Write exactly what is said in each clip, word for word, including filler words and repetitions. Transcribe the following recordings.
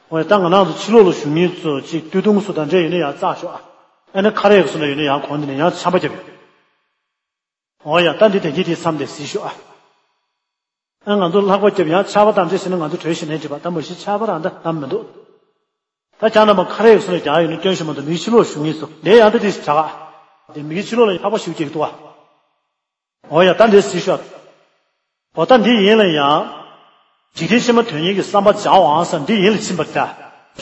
འོ་ཡ། ད་ང་རང་ཚོ་ཕྱི་ལོགས་ལ་བཞུགས་མཁན་ཚོ་ཅིག་སྟོད་ཐུང་སུ་དང་འདྲ་ཡོད་ན་ཡང་བཙག་ཤོག་ཨ། ཨ་ནི་ཁ་རས་སུ་ལ་ཡོད་ན་ཡང་གོན་དེ་ནས་ཡང་ཆམ་པ་བརྒྱབ་ཡོད། འོ་ཡ། ད་འདི་དེ་གྱིས་དེ་མཚམས་དེ་གཟིགས་ཤོག་ཨ། ཨ། ང་ཚོ་ལྷགས་པ་བརྒྱབ་ཡང་ཆར་པ་དང་འདྲེས་ཟིན་ན་ང་ཚོ་བྲོས་ཤིག་ནས་འགྲིག་པ། ད་མ་གཞི་ཆར་པ་རང་ད་ནམ་མི་འདུག་ད་ཁྱེད་རྣམ་པ་ཁ་རས་སུ་ལ་རྒྱག་ཡོད་ན་སྐྱོན་ཞིག་མ་འདུག་མི་ཕྱི་ལོགས་བཞུགས་མཁན་ཚོ་ལས་ཡང་ད་དེ་བྱ་ག་དེ་མི་ཕྱི་ལོགས་ལ་ལྷགས་པ་ཞིག་ཅིག་འདུག་ཨ། འོ་ཡ། ད་འདི་གཟིགས་ཤོག་འོ་ད་འདི་ཡིན་ལ་ཡང་། འཇིག་རྟེན་ཕྱི་མ་དོན་གཉེར་གྱི་བསམ་པ་སྦྱང་བའང་ཟེར་འདི་ཡིན་ལ་ཕྱིན་པར་ཐལ།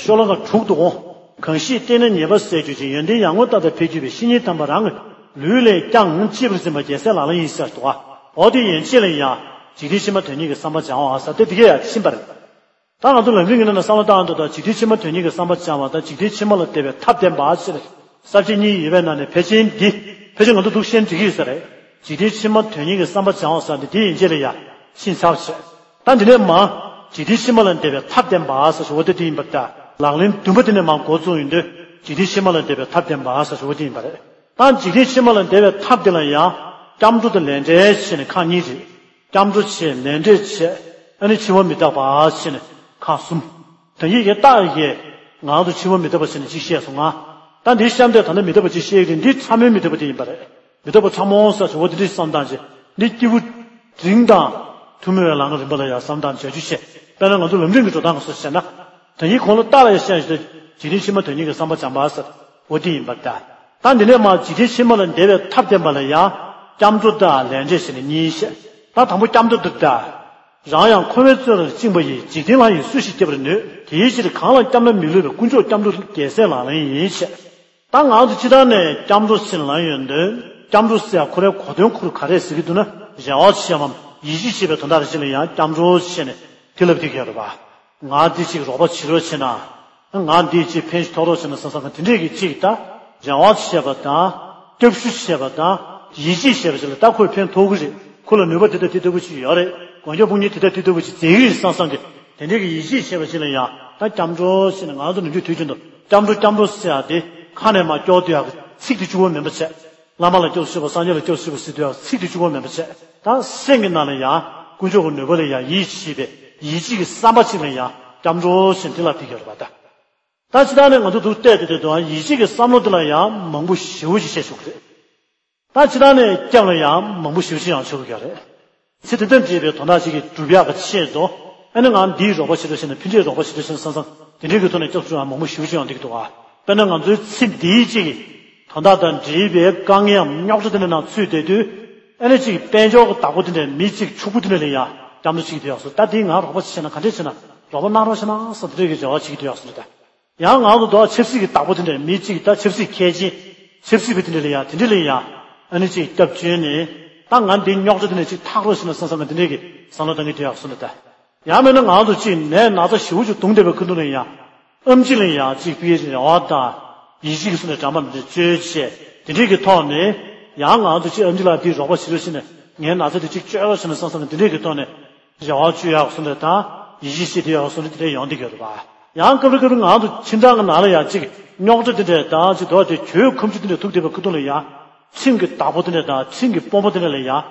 ཤོ་ལོ་ཀ་དྲུག་ཏུ་འོང་། གང་ཞིག་བསྟེན་ན་ཉེས་པ་སེལ་གྱུར་ཅིང་། ཡོན་ཏན་ཡར་ངོ་ལྟ་དང་འཕེལ་གྱུར་པའི། བཤེས་གཉེན་དམ་པ་རང་གི་ལུས་ལས་ཀྱང་། གཅེས་པར་འཛིན་པ་རྒྱལ་སྲས་ལག་ལེན་ཡིན་ཟེར་འདུག་ག་འོ་དེ་ཡན་ཆད་ལ་ཡང་འཇིག་རྟེན་ཕྱི་མ་དོན་གཉེར་གྱི་བསམ་པ་སྦྱང་བའང་ཟེར་དེ་འདི་གས་ཡང་ཕྱིན་པ་རེད། ད་ང་ཚོ་ལམ་རིམ་གྱི་ནང་ན་བསམ་བློ་བཏང་འདུག་ད་འཇིག་རྟེན་ཕྱི་མ་དོན་གཉེར་གྱི་བསམ་པ་སྦྱང་བ་དང་འཇིག་རྟེན་ཕྱི་མ་ལ་བདེ་བའི་ཐབས་བསྟེན་པ་ཞེས་ས་བཅད་གཉིས་ཡོད་པའི་ནང་ནས་ཕལ་ཆེར་འདི་ཕལ་ཆེར་ང་ཚོ་འདུག་ཤེས་འགྲིག་གི་ཡོད་ས་རེད། འཇིག་རྟེན་ཕྱི་མ་དོན་གཉེར་གྱི་བསམ་པ་སྦྱང་བ་ཟེར་འདི་དེ་ཡན་ཆད་ལ་ཡང་ཕྱིན་ཚར་བ་བྱས། ད་འདི་ནས་མ། འཇིག་རྟེན་ཕྱི་མ་ལ་བདེ་བའི་ཐབས་བསྟེན་པ་ཟེར་ཞུ་བ་དེ་དེ་ཡིན་པར་ཐལ། ལག་ལེན་བདུན་པ་དེ་ནས་མ་འགོ་བཙུགས་ཡོང་དུས་འཇིག་རྟེན་ཕྱི་མ་ལ་བདེ་བའི་ཐབས་བསྟེན་པ་ཟེར་ཞུ་བ་དེ་ཡིན་པ་རེད། ད་འཇིག་རྟེན་ཕྱི་མ་ལ་བདེ་བའི་ཐབས་དེ་ལ་ཡང་སྐྱབས་འགྲོ་དང་ལས་འབྲས་བྱས་ནས་ཁག་གཉིས་རེད། སྐྱབས་འགྲོ་བྱས། ལས་འབྲས་བྱས། ཨ་ནི་འཆི་བ་མི་རྟག་པ་བྱས་ནས་ཁག་གསུམ། ད་ཡིག་གི་རྟགས་ཡིག་གིས་ང་ཚོ་འཆི་བ་མི་རྟག་པ་བྱས་ནས་ཅིག་བཤད་སོང་ང་། ད་འདི་གཤམ་དེ་ད་ལྟ་མི་རྟག་པ་ཅིག་བཤད་ཀྱི་རེད། འདི་ཕྲ་མོའི་མི་རྟག་པ་དེ་ཡིན་པ་རེད། མི་རྟག་པ་ཕྲ་མོ་ཟེར་བྱུང་བ་དེ་འདྲ་བསམ་སྟངས་ཅིག་འདི་སྐྱེས་བུ་འབྲིང་དང་ཐུན་མོང་བའི་ལམ་གྱི་རིམ་པ་ལ་ཡང་བསམ་སྟངས་བྱ་རྒྱུ་བཤད། དཔེར་ན་ང་ཚོ་ལམ་རིམ་གྱི་འགྲོ་སྟངས་སོགས་བཤད་ན། ད་ཡིག་གོང་ལ་རྟགས་ལ་ཡང་བཤད་ཞིང་། འཇིག་རྟེན་ཕྱི་མ་དོན་གཉེར་གྱི་བསམ་པ་སྦྱང་བ་ཟེར་བ་དེ་ཡིན་པར་ཐལ། ད་འདི་ནས་མ་འཇིག་རྟེན་ཕྱི་མ་ལ་བདེ་བའི་ཐབས་བསྟེན་པ་ལ་ཡང་སྐྱབས་འགྲོ་དང་ལས་འབྲས་ཟེར་ནས་གཉིས་བཤད། ད་དང་པོ་སྐྱབས་འགྲོ་འདི་ལྟར། རང་ཡང་འཁོར་བའི་བཙོན་རར་བཅིངས་པ་ཡི། འཇིག་རྟེན་ལྷ་ཡིས་སུ་ཞིག་སྐྱོབ་པར་ནུས། དེའི་ཕྱིར་གང་ལ་སྐྱབས་ན་མི་བསླུ་བའི། དཀོན་མཆོག་སྐྱབས་འགྲོ་རྒྱལ་སྲས་ལག་ལེན་ཡིན་ཞེས། ད་ང་ཚོ་སྤྱིར་བཏང་ནས་སྐྱབས་འགྲོ་ཟེར་ལབ་ཡོང་དུས་སྐྱབས་འགྲོ་ཟེར་ཁོ་རའི་གོ་དོན་ཁོ་རང་ག་རེ་ཟེར་གྱི་འདུག་ན། རེ་བ་ཆེ་བའམ་ཡིད་ཆེས་ཆེ་བའི་དོན་དག་རེ་ཞིག་ལ་ཡང་སྐྱབས་འགྲོ་ཟེར་ནས་དེ་ལབ་བསྡད་ཀྱི་ཡོད་རེད་པ། ང་འདི་ཅིག་རོགས་པ་བྱེད་རོགས་བྱེད་ན། ང་འདི་ཅིག་ཕན་ཐོགས་རོགས་བྱེད་ན་བསམ་བསམ་གི་དེ་འདྲས་ཀྱི་ཅིག་ད་རེ་བ་བྱེད་པ་དང་། སྐྱབས་ཞུ་བྱེད་པ་དང་། ཡིད་ཆེས་བྱེད་པ་ཅིག་ལ་ད་ཁོས་ཕན་ཐོགས་ཀྱི་རེད། ཁོ་ལ་ནུས་པ་དེ་དང་དེ་ལྟ་བུ་ཅིག་ཡོད་རེད། དཀོན་མཆོག་དཔུང་གཉེན་དེ་དང་དེ་ལྟ་བུ་ཅིག་མཛད་ཀྱི་རེད་བསམ་བསམ་གི་དེ་འདྲས་ཀྱི་ཡིད་ཆེས་བྱེད་པ་ཅིག་ལ་ཡང་ད་སྐྱབས་འགྲོ་ཟེར་ནས་ང་ཚོ་ནམ་རྒྱུན་དུས་རྒྱུན་དུ་སྐྱབས་འགྲོ་སྐྱབས་འགྲོ་ཟེར་ཡག་དེ་ཁ་ནས་མར་སྐྱོར་སྡོད་ཡག་གི་ཚིག་དེ་གཅིག་པོ་མིན་པ་བྱས། བླ་མ་ལ་སྐྱབས་སུ་མཆིའོ། སངས་རྒྱས་ལ་སྐྱབས་སུ་མཆིའོ་ཟེར་སྡོད་ཡག་ཚིག་དེ་གཅིག་པོ་མིན་པ་བྱས། ད་སེམས་ཀྱི་ནང་ལ་ཡང་དཀོན་མཆོག་གི་ནུས་པ་ལ་ཡང་ཡིད་ཆེས་པའི་ཡིད་ཆེས་ཀྱི་བསམ་པ་ཅིག་ལ་ཡང་སྐྱབས་འགྲོ་ཞེས་དེ་ལ་དེ་ག་རེད་པ་ད། ད་ཅི་ད་ནས་ང་ཚོ་འདུག་བལྟས་ཏེ་དེ་དང་ཡིད་ཆེས་ཀྱི་བསམ་བློ་དེ་ལ་ཡང་མང་པོ་ཞེ་པོ་ཅིག་བཤད་ཆོག་གི་རེད། ད་ཅི་ད་ནས་སྐྱབས་ལ་ཡང་མང་པོ་ཞེ་པོ་ཅིག་ཡང་ཆོག་གི་རེད། ཚེ་འདི་དང་འབྲེལ་བའི་དོན་དག་ཅིག་གི་སྒྲུབ་ཡག་གི་ཆེད་དུ། ཨ་ནི་ང་འདིའི་རོགས་པ་བྱེད་རོགས་བྱེད་ན་ཕན་ཆད་རོགས་པ་བྱེད་རོགས་བྱེད་ན་བསམ་བསམ་དེ་འདྲའི་གི་ཐོག་ནས་སྐྱབས་སུ་ཡང་མང་པོ་ཞེ་པོ་ཅིག་ཡང་འདུག་གི་འདུག་ཨ། དཔེར་ན་ང་ཚོའི་ཚེ་འདིའི་ཅིག་གི་དོན་དག་དང་འབྲེལ་བའི་དཀའ་ངལ་ཡང་རྙོག་དྲ་དེ་འདྲ་ནང་ཚུད་བསྡད་དུས། ཨ་ནི་ཅིག་དཔལ་འབྱོར་གྱི་བདག་པོ་དེ་འདྲ་མི་ཅིག་ཕྱུག་པོ་དེ་འདྲ་ལ་ཡང་སྐྱབས་འགྲོ་བྱེད་ཀྱི་འདུག་ཡག་སོ། ད་འདི་ང་རོགས་པ་བྱེད་ན་ག་འདྲས་བྱེད་ན་རོགས་པ་གནང་རོགས་བྱེད་ན་བསམ་དེ་འདྲའི་གི་རེ་བ་བྱེད་ཀྱི་འདུག་ཡག་སོ་ད། ཡང་ང་ཚོ་དོ་ཆབ་སྲིད་ཀྱི་བདག་པོ་དེ་འདྲ་མི་གཅིག་ད་ཆབ་སྲིད་མཁས་ཅན། ཆབ་སྲིད་པ་དེ་འདྲ་ལ་ཡང་དེ་འདྲ་ལ་ཡང་ཨ་ནི་གཅིག་སྐྱབས་བཅོལ་ནས། ད་ང་འདི་རྙོག་དྲ་དེ་འདྲ་གཅིག་ཐག་རོགས་ཞེ་ན་བསམ་བསམ་གི་དེ་འདྲ་གི་བསམ་བློ་བཏང་གི་དེ་ཡག་སོང་ནི་ད། ཡང་མིན་ན་ང་ཚོ་གཅིག་ནད་ན་ཚ་ཞེ་པོ་ཅིག་གདོང་བསྟན་པའི་ཁུ་ཐུག་ལ་ཡང་། ཨེམ་ཆི་ལ་ཡང་གཅིག་པའི་རེ་བ་དང་ཡིད་ཆེས་ཀྱི་སོ་ནས་འདྲ་མ་འདྲ་བཅོལ་བྱས། དེ་འདྲ་གི་ཐོག་ནས་ཡང་ང་ཚོ་གཅིག་ཨེམ་ཆི་ལ་འདི་རོགས་པ་བྱེད་རོགས་ཞེ་ན་ངའི་ན་ཚ་དེ་གཅིག་བཅོལ་རོགས་ཞེ་ན་བསམ་བསམ་གི་དེ་འདྲ་གི་ཐོག་ནས། རེ་བ་བཅོལ་ཡག་སོ་འདྲ་དང་ཡིད་ཆེས་བྱེད་དེ་ཡག་སོ་འདྲ་དེ་འདྲ་ཡོང་བསྡད་ཡོད་རེད་པ། ཡང་སྐབས་རེ་སྐབས་རེ་ང་ཚོ་ཁྱིམ་ཚང་གི་ནང་ལ་ཡང་གཅིག་རྙོག་དྲ་དེ་འདྲ་དང་གཅིག་དོག་དེ་གྱོད་ཁ་མཆུ་དེ་འདྲ་ཐུག་བསྡད་པའི་ཁུ་ཐུག་ལ་ཡང་ཁྲིམས་ཀྱི་བདག་པོ་དེ་འདྲ་དང་ཁྲིམས་ཀྱི་དཔོན་པོ་དེ་འདྲ་ལ་ཡང་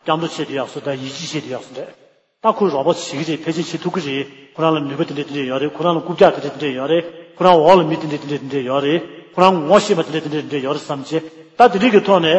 སྐྱབས་འགྲོ་བྱེད་དེ་ཡག་སོ་དང་ཡིད་ཆེས་བྱེད་དེ་ཡག་སོ་འདྲ། ད་ཁོས་རོགས་པ་བྱེད་ཀྱི་རེད། ཕལ་ཆེར་བྱེད་ཐུབ་ཀྱི་རེད། ཁོ་རང་ལ་ནུས་པ་དེ་འདྲ་དེ་འདྲ་ཡོད་རེད། ཁོ་རང་ལ་རྐུབ་བཀྱག་དེ་འདྲ་དེ་འདྲ་ཡོད་རེད། ཁོ་རང་འོག་ལ་མི་དེ་འདྲ་དེ་འདྲ་དེ་འདྲ་ཡོད་རེད། ཁོ་རང་ངོ་ཤེས་པ་དེ་འདྲ་དེ་འདྲ་དེ་འདྲ་ཡོད་རེད་བསམ་བྱས། ད་དེ་འདྲ་གི་ཐོག་ནས་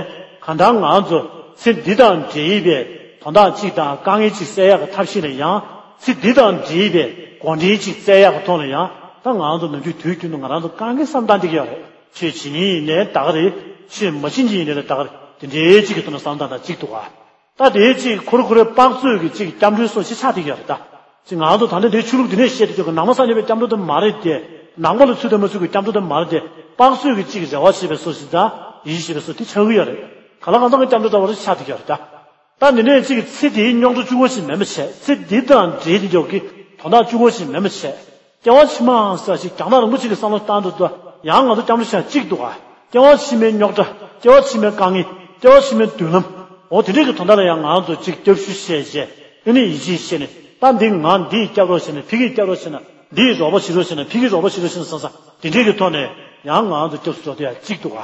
གང་ལྟར་ང་ཚོ་ཚེ་འདི་དང་འབྲེལ་བའི་དོན་དག་ཅིག་དང་དཀའ་ངལ་ཅིག་སེལ་ཡག་གི་ཐབས་ཤེས་ལ་ཡང་། ཚེ་འདི་དང་འབྲེལ་བའི་འགོ་འདྲེན་ཅིག་སེལ་ཡག་གི་ཐོག་ལ་ཡང་། ད་ང་ཚོ་ནམ་རྒྱུན་དུས་རྒྱུན་དུ་ང་རང་ཚོ་དཀའ་ངལ་བསམ་སྟངས་འདི་ག་ཡོད་རེད། ཆོས་བྱེད་མཁན་ཡིན་ནའི་ད་ག་རེད། ཆོས་མ་བྱེད་མཁན་ཡིན་ནའི་ད་ག་རེད། དེ་འདྲའི་ཅིག་གི་ཐོག་ནས་བསམ་སྟངས་དང་གཅིག་འདུག་ག་ད་དེའི་ཅིག་ཁོ་རེ་ཁོ་རེ་དཔག་ཚོད་ཀྱི་ཅིག་སྐྱབས་འགྲོའི་སོ་ཞིག་ཆགས་བསྡད་ཀྱི་ཡོད་རེད་ད། ཅིག་ང་ཚོ་ད་ལྟ་འདིའི་ཆོས་ལུགས་འདི་ནས་བཤད་དུ་ཆོག་གི་ནང་པ་སངས་རྒྱས་པའི་སྐྱབས་འགྲོ་དེ་མ་རེད་དེ། ནང་པ་ལ་ཚུད་དང་མ་ཚུད་ཀྱི་སྐྱབས་འགྲོ་དེ་མ་རེད་དེ། དཔག་ཚོད་ཀྱི་ཅིག་རེ་བ་བྱེད་པའི་སོ་ཞིག་དང་ཡིད་ཆེས་བྱེད་པའི་སོ་དེ་ཆགས་ཀྱི་ཡོད་རེད། གང་ལ་གང་འཚམ་གྱི་སྐྱབས་འགྲོ་འདྲ་བོ་རེ་ཆགས་བསྡད་ཀྱི་ཡོད་རེད་ད། ད་འདི་ནས་ཅིག་ཚེ་འདིའི་རྙོག་དྲ་གཅིག་པོ་ཞིག་མིན་པ་བྱས། ཚེ་འདི་དང་འབྲེལ་ཏེ་འཇོག་གི་དོན་དག་གཅིག་པོ་ཞིག་མིན་པ་བྱས། སྐྱེ་བ་ཕྱི་མ་ཟེར་ཞིག་རྒྱང་ཐག་རིང་པོ་ཅིག་གི་བསམ་བློ་བཏང་འདུག་ད། ཡང་ང་ཚོ་སྐྱབས་འགྲོ་བྱེད་ཡག་གཅིག་འདུག་ག་སྐྱེ་བ་ཕྱི་མའི་རྙོག་དྲ། སྐྱེ་བ་ཕྱི་མའི་དཀའ་ངལ། སྐྱེ་བ་ཕྱི་མའི་མདུན་ལམ། འོ་དེ་འདྲའི་གི་དོན་དག་ལ་ཡང་ང་ཚོ་ཅིག་སྐྱབས་ཞུ་བྱས་བྱས། ཨ་ནི་ཡིད་ཆེས་བྱས་ནས། ད་འདི་ང་འདིས་སྐྱབས་རོགས་བྱས་ན་ཕ་གིས་སྐྱབས་རོགས་བྱས་ན། འདིས་རོགས་པ་བྱེད་རོགས་བྱས་ན་ཕ་གིས་རོགས་པ་བྱེད་རོགས་བྱས་ན་བསམ་བསམ་དེ་འདྲའི་གི་ཐོག་ནས་ཡང་ང་ཚོ་སྐྱབས་སུ་འགྲོ་བསྡད་ཡག་གཅིག་འདུག་ག་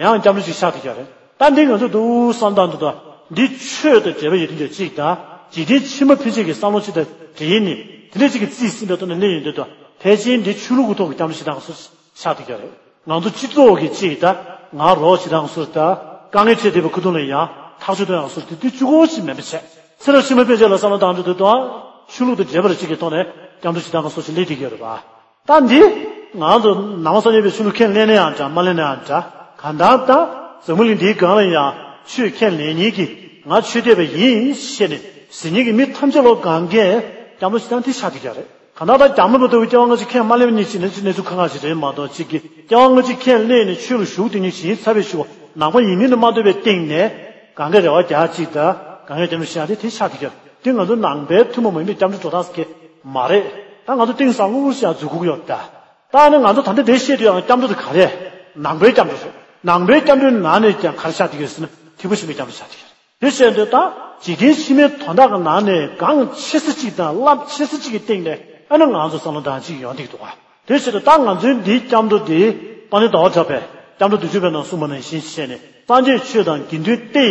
ཡང་སྐྱབས་འགྲོ་ཅིག་ཆགས་བསྡད་ཀྱི་རེད། ད་འདི་ང་ཚོ་འདུག་བསམ་སྟངས་འདུག་ད། འདི་ཆོས་དང་འབྲེལ་བ་ཡོད་དུས་ཅིག་དང་། འཇིག་རྟེན་ཕྱི་མ་ཕན་ཆད་ཀྱི་བསམ་བློ་ཅིག་དང་འབྲེལ་ནས་དེ་འདྲ་ཅིག་གི་རྩིས་ཟིན་པའི་ཐོག་ནས་སླེབས་ཡོང་དུས་ད། ཕལ་ཆེར་འདི་ཆོས་ལུགས་ཀྱི་ཐོག་གི་སྐྱབས་འགྲོ་བྱེད་སྟངས་སུ་ཆགས་བསྡད་ཀྱི་རེད། ང་ཚོ་སྤྱི་ཚོགས་ཀྱི་གཅིག་ད་ང་རོགས་བྱེད་སྟངས་སུ་ད་དཀའ་ངལ་འཕྲད་བསྡད་པའི་ཁ་ཐུག་ལ་ཡང་ཐག་གཅོད་གཏོང་ཡག་སུ་དེ་དུས་གཅིག་པོ་ཞིག་མེད་པ་བྱས། སེ་ར་ཤི་མ་ཕན་ཆད་ལ་བསམ་བློ་བཏང་དུས་དུས་དང་ཆོས་ལུགས་དང་འབྲེལ་བ་རེ་གཅིག་གི་ཐོག་ནས་སྐྱབས་འགྲོ་བྱེད་སྟངས་སུ་ཞིག་སླེབས་བསྡད་ཀྱི་ཡོད་རེད་པ། ད་འདི་ང་ཚོ་ནང་པ་སངས་རྒྱས་པའི་ཆོས་ལུགས་ཁས་ལེན་ནའང་འདྲ་མ་ལེན་ནའང་འདྲ། གང་ལྟར་ད་འཛམ་བུ་གླིང་འདིའི་སྒང་ལ་ཡང་ཆོས་ཁས་ལེན་མཁན་གྱི་ང་ཆོས་དད་པ་ཡིན་ཞེས་ནས་ཟེར་མཁན་གྱི་མི་ཐམས་ཅད་ལོ་གང་གས་སྐྱབས་འགྲོ་བྱེད་སྟངས་དེ་ཆགས་བསྡད་ཀྱི་རེད། གང་ལྟར་ད་རྒྱ་མི་མ་གཏོགས་པའི་སྐྱེ་བ་སྔ་ཕྱི་ཁས་མ་ལེན་མཁན་ཞིག་ནས་གནས་ཚུལ་ཁག་ཁག་ཞིག་རེད་མ་གཏོགས་གཅིག་གིས་སྐྱེ་བ་སྔ་ཕྱི་ཁས་ལེན་ནས་ཆོས་ལ་ཞུགས་བསྡད་མཁན་ཞིག་ཡིན་ཚར་བའི་ཞུ་བ་ནང་པ་ཡིན་མིན་ལ་མ་ལྟོས་པའི་སྟེང་ནས་གང་གས་རེ་བ་རྒྱག་གཅིག་ད་གང་གས་སྐྱབས་འགྲོ་བྱེད་ཡག་དེ་དེ་ཆགས་བསྡད་ཀྱི་རེད། དེ་ང་ཚོ་ནང་པའི་ཐུན་མོང་མ་ཡིན་པའི་སྐྱབས་འགྲོ་འགྲོ་སྟངས་ཀྱི་མ་རེད། ད་ང་ཚོ་གཏིང་ཟབ་པོ་ཞིག་འཛུལ་དགོས་ཀྱི་ཡོད་ད། ད་ནི་ང་ཚོ་ད་ལྟ་འདིར་བཤད་དུས་ཡང་སྐྱབས་འགྲོ་དེ་ག་རེ་རེད། ནང་པའི་སྐྱབས་འགྲོ་རེད། ནང་པའི་སྐྱབས་འགྲོའི་ནང་ནས་ཀྱང་ག་རེ་ཆགས་བསྡད་ཀྱི་ཡོད་ཟེར་ན་ཐེག་པ་ཆེན་པོའི་སྐྱབས་འགྲོ་ཆགས་བསྡད་ཀྱི་རེད། དེ་བྱས་དུས་ད་འཇིག་རྟེན་ཕྱི་མའི་དོན་དག་གི་ནང་ནས་འགངས་ཆེ་ས་གཅིག་དང་རླབས་ཆེ་ས་གཅིག་གི་སྟེང་ནས་ཨ་ནི་ང་ཚོ་བསམ་བློ་བཏང་གཅིག་ཡོང་བསྡད་ཀྱི་འདུག་ག། དེ་བྱས་དུས་ད་ང་ཚོའི་འདིའི་སྐྱབས་འགྲོ་འདི་དཔལ་ལྡན་ཟླ་བ་གྲགས་པས་སྐྱབས་འགྲོ་བདུན་ཅུ་པའི་ནང་གསུངས་པ་ནང་བཞིན་བྱས་ནས་སངས་རྒྱས་ཆོས་དང་དགེ་འདུན་ཏེ།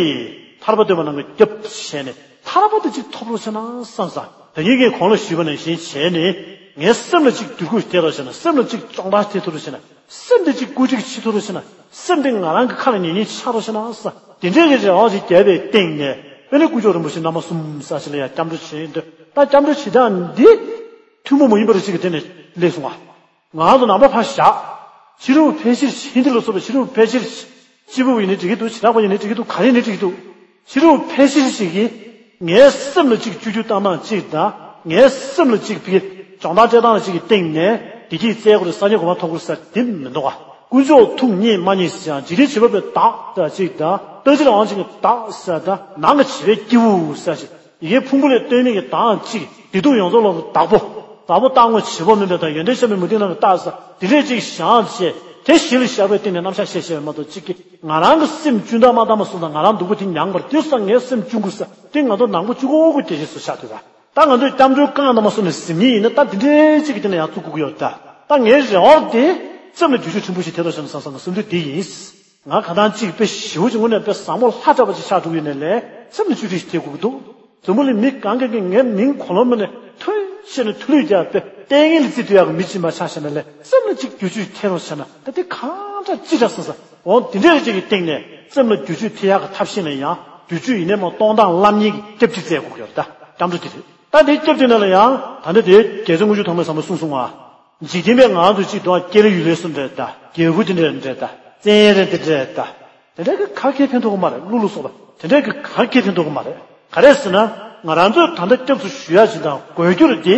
ཐར་པ་འདོད་པ་རྣམས་ཀྱི་སྐྱབས་བྱས་ནས་ཐར་པ་དེ་གཅིག་ཐོབ་རོགས་བྱས་ན་བསམ་བསམ། ད་ཉིད་ཀྱིས་གོང་ལ་ཞུས་པ་ནང་བཞིན་བྱས་ནས་ངའི་སེམས་ལ་གཅིག་འདོད་རྒུ་ཐེབས་རོགས་བྱས་ན། སེམས་ལ་གཅིག་སྦྱོང་བརྡར་ཐེབས་ཐུབ་རོགས་བྱས་ན། སེམས་དེ་གཅིག་བཀོད་སྒྲིག་བྱེད་ཐུབ་རོགས་བྱས་ན། སེམས་དེ་ང་རང་གི་ཁ་ལ་ཉན་ཉན་ཆགས་རོགས་བྱས་ན་བསམ། དེ་འདྲའི་གི་རེ་བ་ཞིག་བརྒྱབ་པའི་སྟེང་ནས་དཔེར་ན་དཀོན་མཆོག་རིན་པོ་ཆེ་བླ་མ་གསུམ་ས་ཞིག་ལ་ཡང་སྐྱབས་འགྲོ་བྱེད་འདོད། ད་སྐྱབས་འགྲོ་བྱེད་སྟངས་འདི་ཐུན་མོང་མ་ཡིན་པ་རེ་ཞིག་གི་སྟེང་ནས་སླེབས་སོང་བ། ང་ཚོ་ནང་པ་ཕར་བཞག་ཕྱི་རོལ་ཕལ་ཆེར་ཧིན་དི་ལ་སོགས་པའི་ཕྱི་རོལ་ཕལ་ཆེར་སྐྱེས་བུ་ཡིན་ནའི་འགྲིག་གི་འདུག་བྱེ་བྲག་པ་ཡིན་ནའི་འགྲིག་གི་འདུག་ག་རེ་ཡིན་ནའི་འགྲིག་གི་འདུག་ཕྱི་རོལ་ཕལ་ཆེར་ཞིག་གིས་ངའི་སེམས་ལ་གཅིག་བཅོས་བསྒྱུར་བཏང་སྟངས་གཅིག་དང་ངའི་སེམས་ལ་གཅིག་ཕ་གི་སྦྱོང་བརྡར་སྤྲད་སྟངས་གཅིག་གི་སྟེང་ནས་བདེ་སྐྱིད་བཙལ་དགོས་རེད། སངས་རྒྱས་གོ་འཕང་ཐོབ་དགོས་རེད་ཟེར་དེ་མི་འདུག་ག། དཀོན་མཆོག་ཐུགས་མཉེས་མ་མཉེས་ཟེར་ཡང་འཇིག་རྟེན་བྱེད་པ་པོའི་བདག་ཟེར་གཅིག་དང་རྟག་གཅིག་ལ་དབང་བྱེད་ཀྱི་བདག་ཟེར་དང་ནང་གི་བྱེད་པའི་སྐྱེས་བུ་ཟེར་གཅིག་ཡི་གེ་ཕུང་པོ་ལས་ལྟོས་མེད་ཀྱི་བདག་གཅིག་བདེ་སྡུག་ཡོངས་རྫོགས་ལ་བདག་པོ། བདག་པོ་རྟག་ངོ་བྱེད་པོ་མིན་པའི་དང་ཡོན་ཏན་ཤར་བའི་མུ་སྟེགས་རྣམས་ཀྱི་རྟགས་ས་དེ་འདྲས་ཅིག་བཞག་བྱས་དེ་གཞི་ལ་བཞག་པའི་སྟེང་ནས་རྣམ་གཞག་བཤད་བཤད་པ་མ་གཏོགས་གཅིག་གིས་ང་རང་གི་སེམས་གཅུན་ཐབས་མ་བཏང་བ་སོང་ཙང་ང་རང་སྡུག་པོ་དེ་མྱངས་པར་དེ་སོང་ངའི་སེམས་གཅུན་དགོས་ས་དེ་ང་ཚོ་ནང་པ་གཅིག་པོ་གི་དེ་བཞིན་སུ་ཆགས་འདུག་ག། ད་ང་ཚོས་སྐྱབས་འགྲོའི་རྐང་བཏང་བ་སོང་ནས་ཟིན་ངེས་ཡིན་ན་ད་དེ་འདྲས་ཅིག་གི་སྟེང་ནས་ཡང་བཙུགས་དགོས་ཀྱི་ཡོད་ད། ད་ངའི་རེ་བ་དེ་སེམས་ལ་བསྒྱུར་བཅོས་ཕྲན་བུ་ཞིག་ཐེབས་རོགས་བྱས་ན་བསམ་བསམ་གི་སེམས་འདུན་དེ་ཡིན། ང་གང་ལྟར་གཅིག་དཔེ་ཞེ་པོ་ཅིག་དངོས་གནས་དཔེ་བཟང་པོ་ལྷ་འདྲ་བ་ཅིག་ཆགས་འགྲོ་གི་ཡོད་ནའི་ལས་སེམས་ལ་བཅོས་སྒྲིག་ཞིག་ཐེབས་དགོས་ཀྱི་འདུག་འཛམ་བུ་གླིང་མི་གང་ག་གིས་ངའི་མིང་གོ་ལོང་མེད་ནས་ཐོན་བྱས་ནས་ཐུ་ལུད་རྒྱག་དཔེ་ལྟས་ངན་ལ་རྩིས་སྤྲོད་ཡག་གི་མི་ཅིག་མ་ཆགས་བྱས་ནའི་ལས་སེམས་ལ་གཅིག་བསྒྱུར་བཅོས་ཐེབས་རོགས་བྱས་ན་ད་དེ་གང་འདྲ་ཅི་འདྲ་བསམ་བསམ། འོ་དེ་འདྲ་ཅིག་གི་སྟེང་ནས་སེམས་ལ་བསྒྱུར་བཅོས་ཐེབས་ཡག་གི་ཐབས་ཤེས་ལ་ཡང་བསྒྱུར་བཅོས་ཡིན་ནའི་མ་གཏོང་སྟངས་བསླབ་མཁན་གྱི་སྐྱབས་གཅིག་བཙལ་དགོས་ཀྱི་ཡོད་རེད་ད། སྐྱབས་འགྲོ་དེ་རེད། ད་དེ་སྐྱབས་དེ་ནང་ལ་ཡང་ད་ལྟ་དེ་རྒྱལ་སྲས་དངུལ་ཆུ་ཐོགས་མེད་ཟབ་མོས་གསུངས་སོང་ང་། འཇིག་རྟེན་པའི་ང་ཚོ་གཅིག་དང་སྐྱེ་ལེ་ཡུལ་ལེ་སུ་འདྲ་ད། རྒྱལ་བུ་དེ་འདྲ་འདྲ་ད། བཙན་རེ་དེ་འདྲ་ད། དེ་འདྲ་གི་ག་གེ་ཕན་ཐོགས་ཀྱི་མ་རེད། ཀླུ་ལ་སོགས་པ་དེ་འདྲ་གི་ག་གེ་ཕན་ཐོགས་ཀྱི་མ་རེད། ག་རེ་ཟེར་ན་ང་རང་ཚོས་ད་ལྟ་སྐྱབས་སུ་ཞུ་ཡག་ཅིག་དང་དགོས་རྒྱུ་རེད་དེ།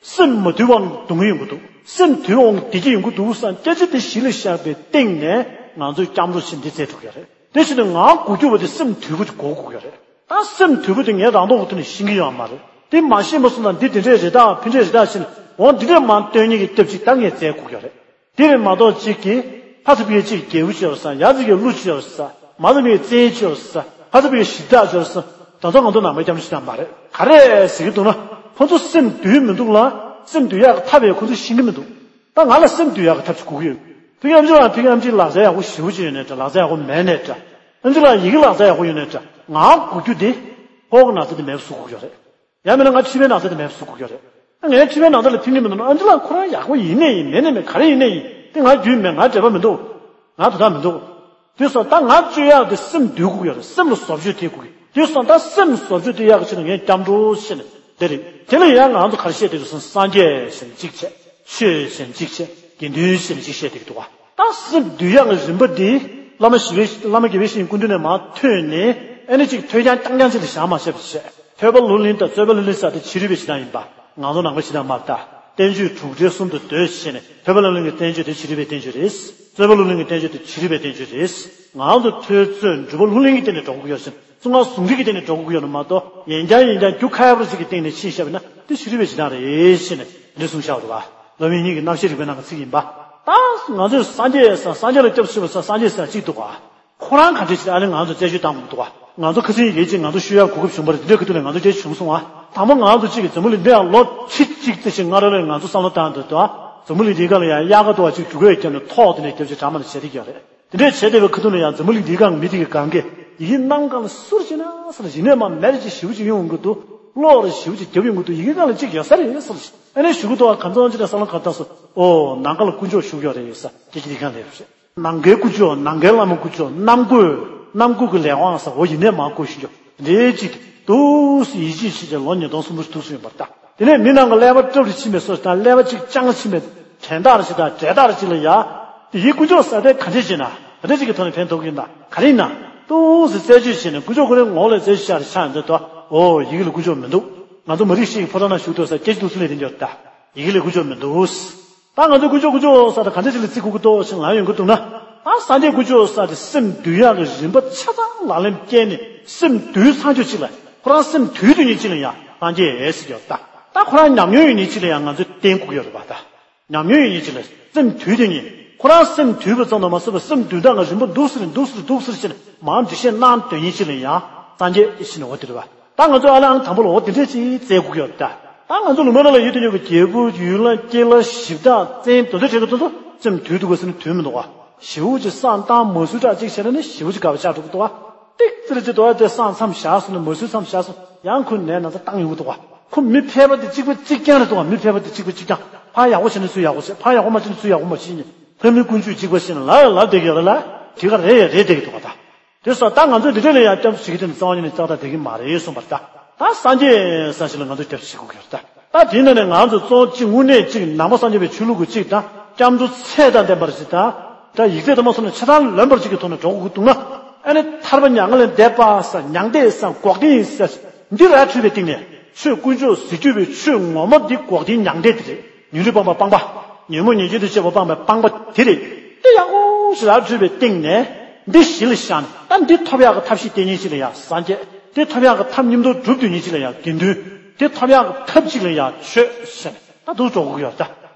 སེམས་མ་དུལ་བའང་སྡུག་བསྔལ་ཡོང་གི་འདུག་སེམས་དུལ་བའང་བདེ་སྐྱིད་ཡོང་གི་འདུག་བསམ་སྐད་ཆ་དེ་གཞི་ལ་བཞག་པའི་སྟེང་ནས་ང་ཚོས་སྐྱབས་འགྲོ་ཞིག་འདི་བཙལ་ཐུབ་ཀྱི་རེད། དེ་བཞིན་དུ་ང་དགོས་རྒྱུ་བ་དེ་སེམས་དུལ་པོ་དེ་དགོས་དགོས་ཀྱི་རེད། ད་སེམས་དུལ་པོ་དེ་ངས་རང་མདོག་གི་ཐོག་ནས་ཤེས་ཀྱི་ཡོད་མ་རེད། དེ་མ་ཤེས་པ་སོང་ཙང་འདི་དེ་འདྲས་རེད་ད་ཕན་འདྲས་རེད་ད་ཟེར་ནས་འོ་འདི་འདྲས་མ་སྟོན་མཁན་གྱི་སྐྱབས་གཅིག་ད་ངས་བཙལ་དགོས་ཀྱི་རེད། དེ་རེད་མ་གཏོགས་གཅིག་གིས་ཕ་ཚ་ཕ་གིའི་གཅིག་རྒྱལ་པོ་ཅིག་ཡོད་ས། ཡ་ཚ་གིའི་ཀླུ་ཅིག་ཡོད་ས། མ་ཚ་ཕ་གིའི་བཙན་ཅིག་ཡོད་ས། ཕ་ཚ་ཕ་གིའི་གཞི་བདག་ཅིག་ཡོད་ས། ད་ཚོ་ང་ཚོ་ནང་པའི་སྐྱབས་འགྲོ་ཞིག་ཡང་མ་རེད། ག་རེ་ཟེར་གྱི་འདུག་ན་ཁོ་ཚོ་སེམས་དུལ་མི་འདུག་ལ་སེམས་དུལ་ཡག་གི་ཐབས་ཡང་ཁོ་ཚོས་ཤེས་ཀྱི་མི་འདུག་ད་ང་ལ་སེམས་དུལ་ཡག་གི་ཐབས་ཤིག་དགོས་ཀྱི་ཡོད། ཕ་གི་ཨམ་ཆི་ལགས་ཕ་གི་ཨམ་ཆིའི་ལག་རྩལ་ཡག་པོ་ཞེ་པོ་ཅིག་ཡོད་ནའི་འདྲ། ལག་རྩལ་ཡག་པོ་མེད་ནའི་འདྲ། ཨམ་ཆི་ལགས་ཡི་གེ་ལག་རྩལ་ཡག་པོ་ཡོད་ནའི་འདྲ། ང་དགོས་རྒྱུ་དེ་ཕོ་གི་ན་ཚ་དེ་མེད་པ་བཟོ་དགོས་ཀྱི་ཡོད་རེད། ཡང་མིན་ན་ང་མཁྲིས་པའི་ན་ཚ་དེ་མེད་པ་བཟོ་དགོས་ཀྱི་ཡོད་རེད། ངས་མཁྲིས་པའི་ན་ཚ་ལ་ཕན་གྱི་མི་འདུག་ན་ཨམ་ཆི་ལགས་ཁོ་རང་ཡག་པོ་ཡིན་ནའི་ཡིན་མེད་ནའི་མེད་ག་རེ་ཡིན་ནའི་ཡིན་དེ་ང་རྒྱུས་མེད། ང་འབྲེལ་བ་མི་འདུག་ང་དོ་ཐག་མི་འདུག་དེ་སོང་ད་ང་བཅོས་ཡག་དེ་སེམས་དུལ་དགོས་ཀྱི་ཡོད་རེད། སེམས་ལ་བཟོ་བཅོས་ཐེབས་དགོས་ཀྱི། དེ་སོང་ད་སེམས་བཟོ་བཅོས་ཐེབས་ཡག་གི་ཆེད་དུ་ངས་སྐྱབས་འགྲོ་ཞེས་ནས་དེ་རེད། དེ་ལ་ཡང་ང་ཚོ་ག་རེ་བཤད་དེ་རེད་སོང་སངས་རྒྱས་ཞེས་ནས་གཅིག་བྱས། ཆོས་ཞེས་ནས་གཅིག་བྱས། དགེ་འདུན་ཞེས་ནས་གཅིག་བཤད་དེ་འདུག་བ། ད་སེམས་དུལ་ཡག་གི་རིམ་པ་འདི་བླ་མ་ཞི་བའི་བླ་མ་དགེ་བའི་བཤེས་གཉེན་སྐུ་མདུན་ནས་མར་ཐོན་ནས་ཨ་ནི་གཅིག་ཐོས་རྐྱང་རྐྱང་རྐྱང་ཅིག་ལ་བཞག་མ་བྱས་པ་བྱས། ཐོས་པ་ལུང་ལེན་དང་རྩོད་པ་ལུང་ལེན་ཟེར་དེ་ཕྱི་རོལ་པའི་བྱེད་སྟངས་ཡིན་པ། ང་ཚོ་ནང་པའི་བྱེད་སྟངས་མ་རེད་ད། བསྟན་བཅོས་དྲུག་སྒྲིལ་གསུམ་དུ་ལྟོས་བྱས་ནས་ཐོས་པ་ལུང་ལེན་གྱི་བསྟན་བཅོས་དེ་ཕྱི་རོལ་པའི་བསྟན་བཅོས་རེད། རྩོད་པ་ལུང་ལེན་གྱི་བསྟན་བཅོས་དེ་ཕྱི་རོལ་པའི་བསྟན་བཅོས་རེད། ང་ཚོ་ཐོས་རྩོད་འབྲེལ་བ་ལུང་ལེན་གྱི་སྟེང་ནས་འགྲོ་དགོས་ཀྱི་ཡོད་ཟེར། གསུང་ངག་ཟུང་འབྲེལ་གྱི་སྟེང་ནས་འགྲོ་དགོས་ཀྱི་ཡོད་ན་མ་གཏོགས་ཡན་རྐྱང་ཡན་རྐྱང་རྒྱུ་ཁ་ཡག་པོ་ཞིག་གི་སྟེང་ནས་ཕྱིན་བཞག་པ་ཡིན་ན་དེ་ཕྱི་རོལ་པའི་བྱེད་སྟངས་རེད་ཞེས་ནས་འདི་གསུངས་བཞག་པ་རེད་བ། སློབ་དཔོན་ཉིད་ཀྱི་རྣམ་བཤད་རིག་པའི་ནང་གི་ཚིག་ཡིན་པ། ད་ང་ཚོས་སངས་རྒྱས་ཟེར་སངས་རྒྱས་ལ་སྐྱབས་སུ་མཆིའོ་ཟེར་སངས་རྒྱས་ཟེར་གཅིག་འདུག་ག། ཁོ་རང་ག་འདྲས་ཞིག་ཨ་ནི་ང་ཚོ་རྩད་གཅོད་བཏང་དགོས་འདུག་ག། ང་ཚོ་ཁ་སང་ཡིན་གཅིག་ང་ཚོ་ཤོད་ཡག་གོ་སྐབས་བྱུང་བ་རེད། དེ་འདྲའི་ཁ་ཐུག་ལ་ང་ཚོ་རྩད་གཅོད་བྱུང་སོང་བ། དང་པོ་ང་ཚོ་གཅིག་གི་འཛམ་བུ་གླིང་འདི་ཡང་ལོ་ཁྲི་གཅིག་ཙམ་ཞིག་སྔ་རོལ་ལ་ང་ཚོ་བསམ་བློ་བཏང་འདུག་ད། འཛམ་བུ་གླིང་འདིའི་སྒང་ལ་ཡང་དབྱར་ཁ་ཐོག་གཅིག་འབྲུག་སྒོ་བརྒྱབ་ནས་ཐོག་དེ་ནས་རྒྱབ་ཆ་གྲ་མ་ལ་བྱེད་བསྡད་ཀྱི་ཡོད་རེད། དེ་འདྲས་བྱས་བསྡད་པའི་ཁ་ཐུག་ལ་ཡང་འཛམ་བུ་གླིང་འདིའི་སྒང་མི་དེ་གི་སྒང་གས་ཡི་གེ་གནམ་གང་ལ་སུར་བྱས་ན་ས་ལ་ཡིན་ནས་མ་མེར་ཅིག་ཞེ་པོ་ཅིག་ཡོང་གི་འདུག་གློག་རེ་ཞེ་པོ་ཅིག་བརྒྱབ་ཡོང་གི་འདུག་ཡི་གེ་སྒང་ལ་གཅིག་ཡོད་ས་རེད་ཟེར། ཨ་ནི་ཞུ་གི་འདུག་ག་ཚོད་ཅི་འདྲ་ས་ལ་ག་ད་སོ། ཨོ་ནམ་མཁའ་ལ་དཀོན་མཆོག་བཞུགས་ཡོད་རེད་ཟེར་སྐད་ཆ་དེ་གང་ལེབ་རེད། ནམ་མཁའི་དཀོན་མཆོག་ནམ་མཁའི་བླ་མ་དཀོན་མཆོག་གནམ་བསྐོས་གནམ་བསྐོས་ཀྱི་ལས་དབང་ཟེར་འོ་ཡིན་ནས་མ་བསྐོས་ཞུ་རྒྱུ་འདྲེ་གཅིག་འདུག་སེ་ཡིད་ཆེས་བྱེད་ཀྱི་ལོ་ཉིས་སྟོང་སུམ་ཅུ་སོ་དྲུག་ཡིན་པར་ལྟ། དེ་ནས་མི་ནང་གི་ཀླད་པ་སྐྲབ་རེ་ཕྱིན་པའི་སོ་དང་ཀླད་པ་གཅིག་བཅང་ཕྱིན་པའི་དྲན་རྟགས་རེ་ཞིག་དང་འབྲས་རྟགས་རེ་ཅིག་ལ་ཡ། དེ་ཡི་དཀོན་མཆོག་ཟེར་དེ་ག་འདྲས་ཅིག་ན་ག་འདྲས་ཅིག་གི་ཐོག་ནས་ཕན་ཐོགས་ཀྱི་ཡིན་ན་ག་རེ་ཡིན་ན། འདུག་སེ་རྩད་གཅོད་བྱས་ནས་དཀོན་མཆོག་ཁོ་རའི་ངོ་ལ་རྩད་གཅོད་བྱས་རེ་ཆགས་འདི་དོ། ཨོ་ཡི་གེ་ལ་དཀོན་མཆོག་མི་འདུག་ང་ཚོ་མ་རིག་ཤེས་ཀྱི་ཕོ་བྲང་ནང་བཞུགས་འདུག་ས་སྐད་ཆ་འདུག་སེ་ལས་དེ་འབྱོར་ད། ཡི་གེ་ལ་དཀོན་མཆོག་མི་འདུག་ད་ང་ཚོ་དཀོན་མཆོག་དཀོན་མཆོག་ཟེར་ད་ག་འདྲ་ཅིག་ལ་བརྩི་དགོས་ཀྱི་འདུག་ཞེས་ལབ་ཡོང་གི་འདུག་ན། ད་སངས་རྒྱས་དཀོན་མཆོག་ཟེར་དེ་སེམས་འདུལ་ཡག་གི་རིམ་པ་ཆ་ཚང་ལག་ལེན་བསྟར་ནས་སེམས་འདུལ་ཚར་ཆོག་ཅིག་ལ་ཁོ་རང་སེམས་འདུལ་དུས་ཉིད་ཅིག་ལ་ཡང་སངས་རྒྱས་ཟེར་གྱི་ཡོད་ད། ད་ཁོ་རང་ཉམས་མྱོང་ཡོད་ཉིད་ཅིག་ལ་ཡང་ང་ཚོས་བསྟན་དགོས་ཀྱི་ཡོད་རེད་པ་ད། ཉམས་མྱོང་ཡོད་ཉིད་ཅིག་ལ་སེམས་འདུལ་དུས་ཉིད་ཁོ་རང་སེམས་འདུལ་བ་ཙམ་དུ་མ་ཟད་པར་སེམས་འདུལ་སྟངས་ཀྱི་རིམ་པ་འདུག་སེ་འདུག་སེ་འདུག་སེ་བྱས་ནས་མར་འགྲེལ་བཤད་གནང་དོན་ཉིད་ཅིག་ལ་ཡང་སངས་རྒྱས་ཟེར་ནས་འོ་དེ་རེད་པ། ད་ང་ཚོས་ཨ་ལེ་ཨང་དང་པོ་ལ་འོ་དེ་འདྲས་ཅིག་བཙལ་དགོས་ཀྱི་ཡོད་ད། ད་ང་ཚོ་ལུང་པ་ནང་ལ་ཡོད་དུ་ཡོད་པའི་རྒྱལ་པོ་ཡུལ་ལྷ་སྐྱེས་ལྷ་གཞི་བདག་བཙན་དེ་ཚོ་བྱེད་དུས་ཚོ་སེམས་དུལ་འདུག་ག་ཟེར་ན་དུལ་མི་འདུག་ག་ཞེ་པོ་ཅིག་བསམ་བཏང་མ་སུ་དྲག་ཅིག་བྱས་ན་ནི་ཞེ་པོ་ཅིག་དགའ་བ་ཆགས་འགྲོ་གི་འདུག་ག་ཏིག་ཙི་རེ་ཅིག་འདུག་ག་དེ་སང་མཚམས་བཞག་སོང་ན་མ་སུའི་མཚམས་བཞག་སོང་ཡང་ཁོ་ནས་ན་ཚ་བཏང་ཡོང་གི་འདུག་ག་ཁོ་མི་ཕལ་པ་དེ་གཅིག་པ་གཅིག་རྐྱང་རེད་འདུག་ག་མི་ཕལ་པ་དེ་གཅིག་པ་གཅིག་རྐྱང་ཕར་ཡག་པོ་བྱས་ན་སུ་ཡག་པོ་བྱས་ཕར་ཡག་པོ་མ་བྱས་ན་སུ་ཡག་པོ་མ་བྱས་ནས་ལྷ་མི་ཀུན་སྤྱོད་གཅིག་པ་བྱས་ན་ལབ་ལབ་བསྡད་ཀྱི་ཡོད་རེད་ལ་དེ་ག་རེད་ཡ་རེད་བསྡད་ཀྱི་འདུག་ག་ད། དེ་སོགས་ད་ང་ཚོས་འདི་འདྲ་ལ་ཡང་སྐྱབས་སུ་མཆི་གི་དེ་ནི་རྩ་བ་ཉིད་ནས་ལྕགས་ཐག་བསྡད་ཀྱི་མ་རེད་གསུངས་པ་རེད་ད། ད་སངས་རྒྱས་ས་ཞིག་ལ་ང་ཚོས་སྐྱབས་སུ་མཆི་དགོས་ཀྱི་རེད་ད། ད་དེའི་ནང་ནས་ང་ཚོ་གཙོ་བོ་གཅིག་དངོས་གནས་གཅིག་ནང་པ་སངས་རྒྱས་པའི་ཆོས་ལུགས་ཀྱི་གཅིག་དང་སྐྱབས་འགྲོ་ཚད་དང་ལྡན་པར་གཅིག་དང་། ད་ཡིག་ཚད་དུ་མ་སོང་ན་ཆ་ཚང་ལོན་པར་གཅིག་གི་ཐོག་ནས་འགྲོ་དགོས་ཀྱི་འདུག་ན། ཨ་ནི་ཐར་པ་མྱ་ངན་ལས་འདས་པ་ས་མྱང་འདས་ས་འགོག་བདེན་ཡིན་ས་འདི་ར་འཁྲུལ་པའི་སྟེང་ནས་ཆོས་དཀོན་མཆོག་ཟེར་རྒྱུ་བའི་ཆོས་ངོ་མ་འདི་འགོག་བདེན་མྱང་འདས་དེ་རེད། ཉོན་རིགས་སྤངས་པ་སྤངས་པ། ཉོན་མོངས་ཉེས་སྐྱོན་དུ་སྤྱད་པ་སྤངས་པའི་སྤངས་པ་དེ་རེད། དེ་ཡག་པོ་ཞིག་ར་འཁྲུལ་པའི་སྟེང་ནས་འདི་གཞི་ལ་བཞག་ནས་ད་འདི་ཐོབ་ཡག་གི་ཐབས་ཤེས་བསྟེན་ཉིན་ཞིག་ལ་ཡང་སངས་རྒྱས། འདི་ཐོབ་ཡག་གི་ཐབས་མཉམ་དུ་སྒྲུབ་ཐུབ་ཉིན་ཞིག་ལ་ཡང་དགེ་འདུན། འདི་ཐོབ་ཡག་གི་ཐབས་ཅིག་ལ་ཡང་ཆོས་ཟེར་ནས་ད་འདུག་འགྲོ་དགོས་ཀྱི་ཡོད་ད།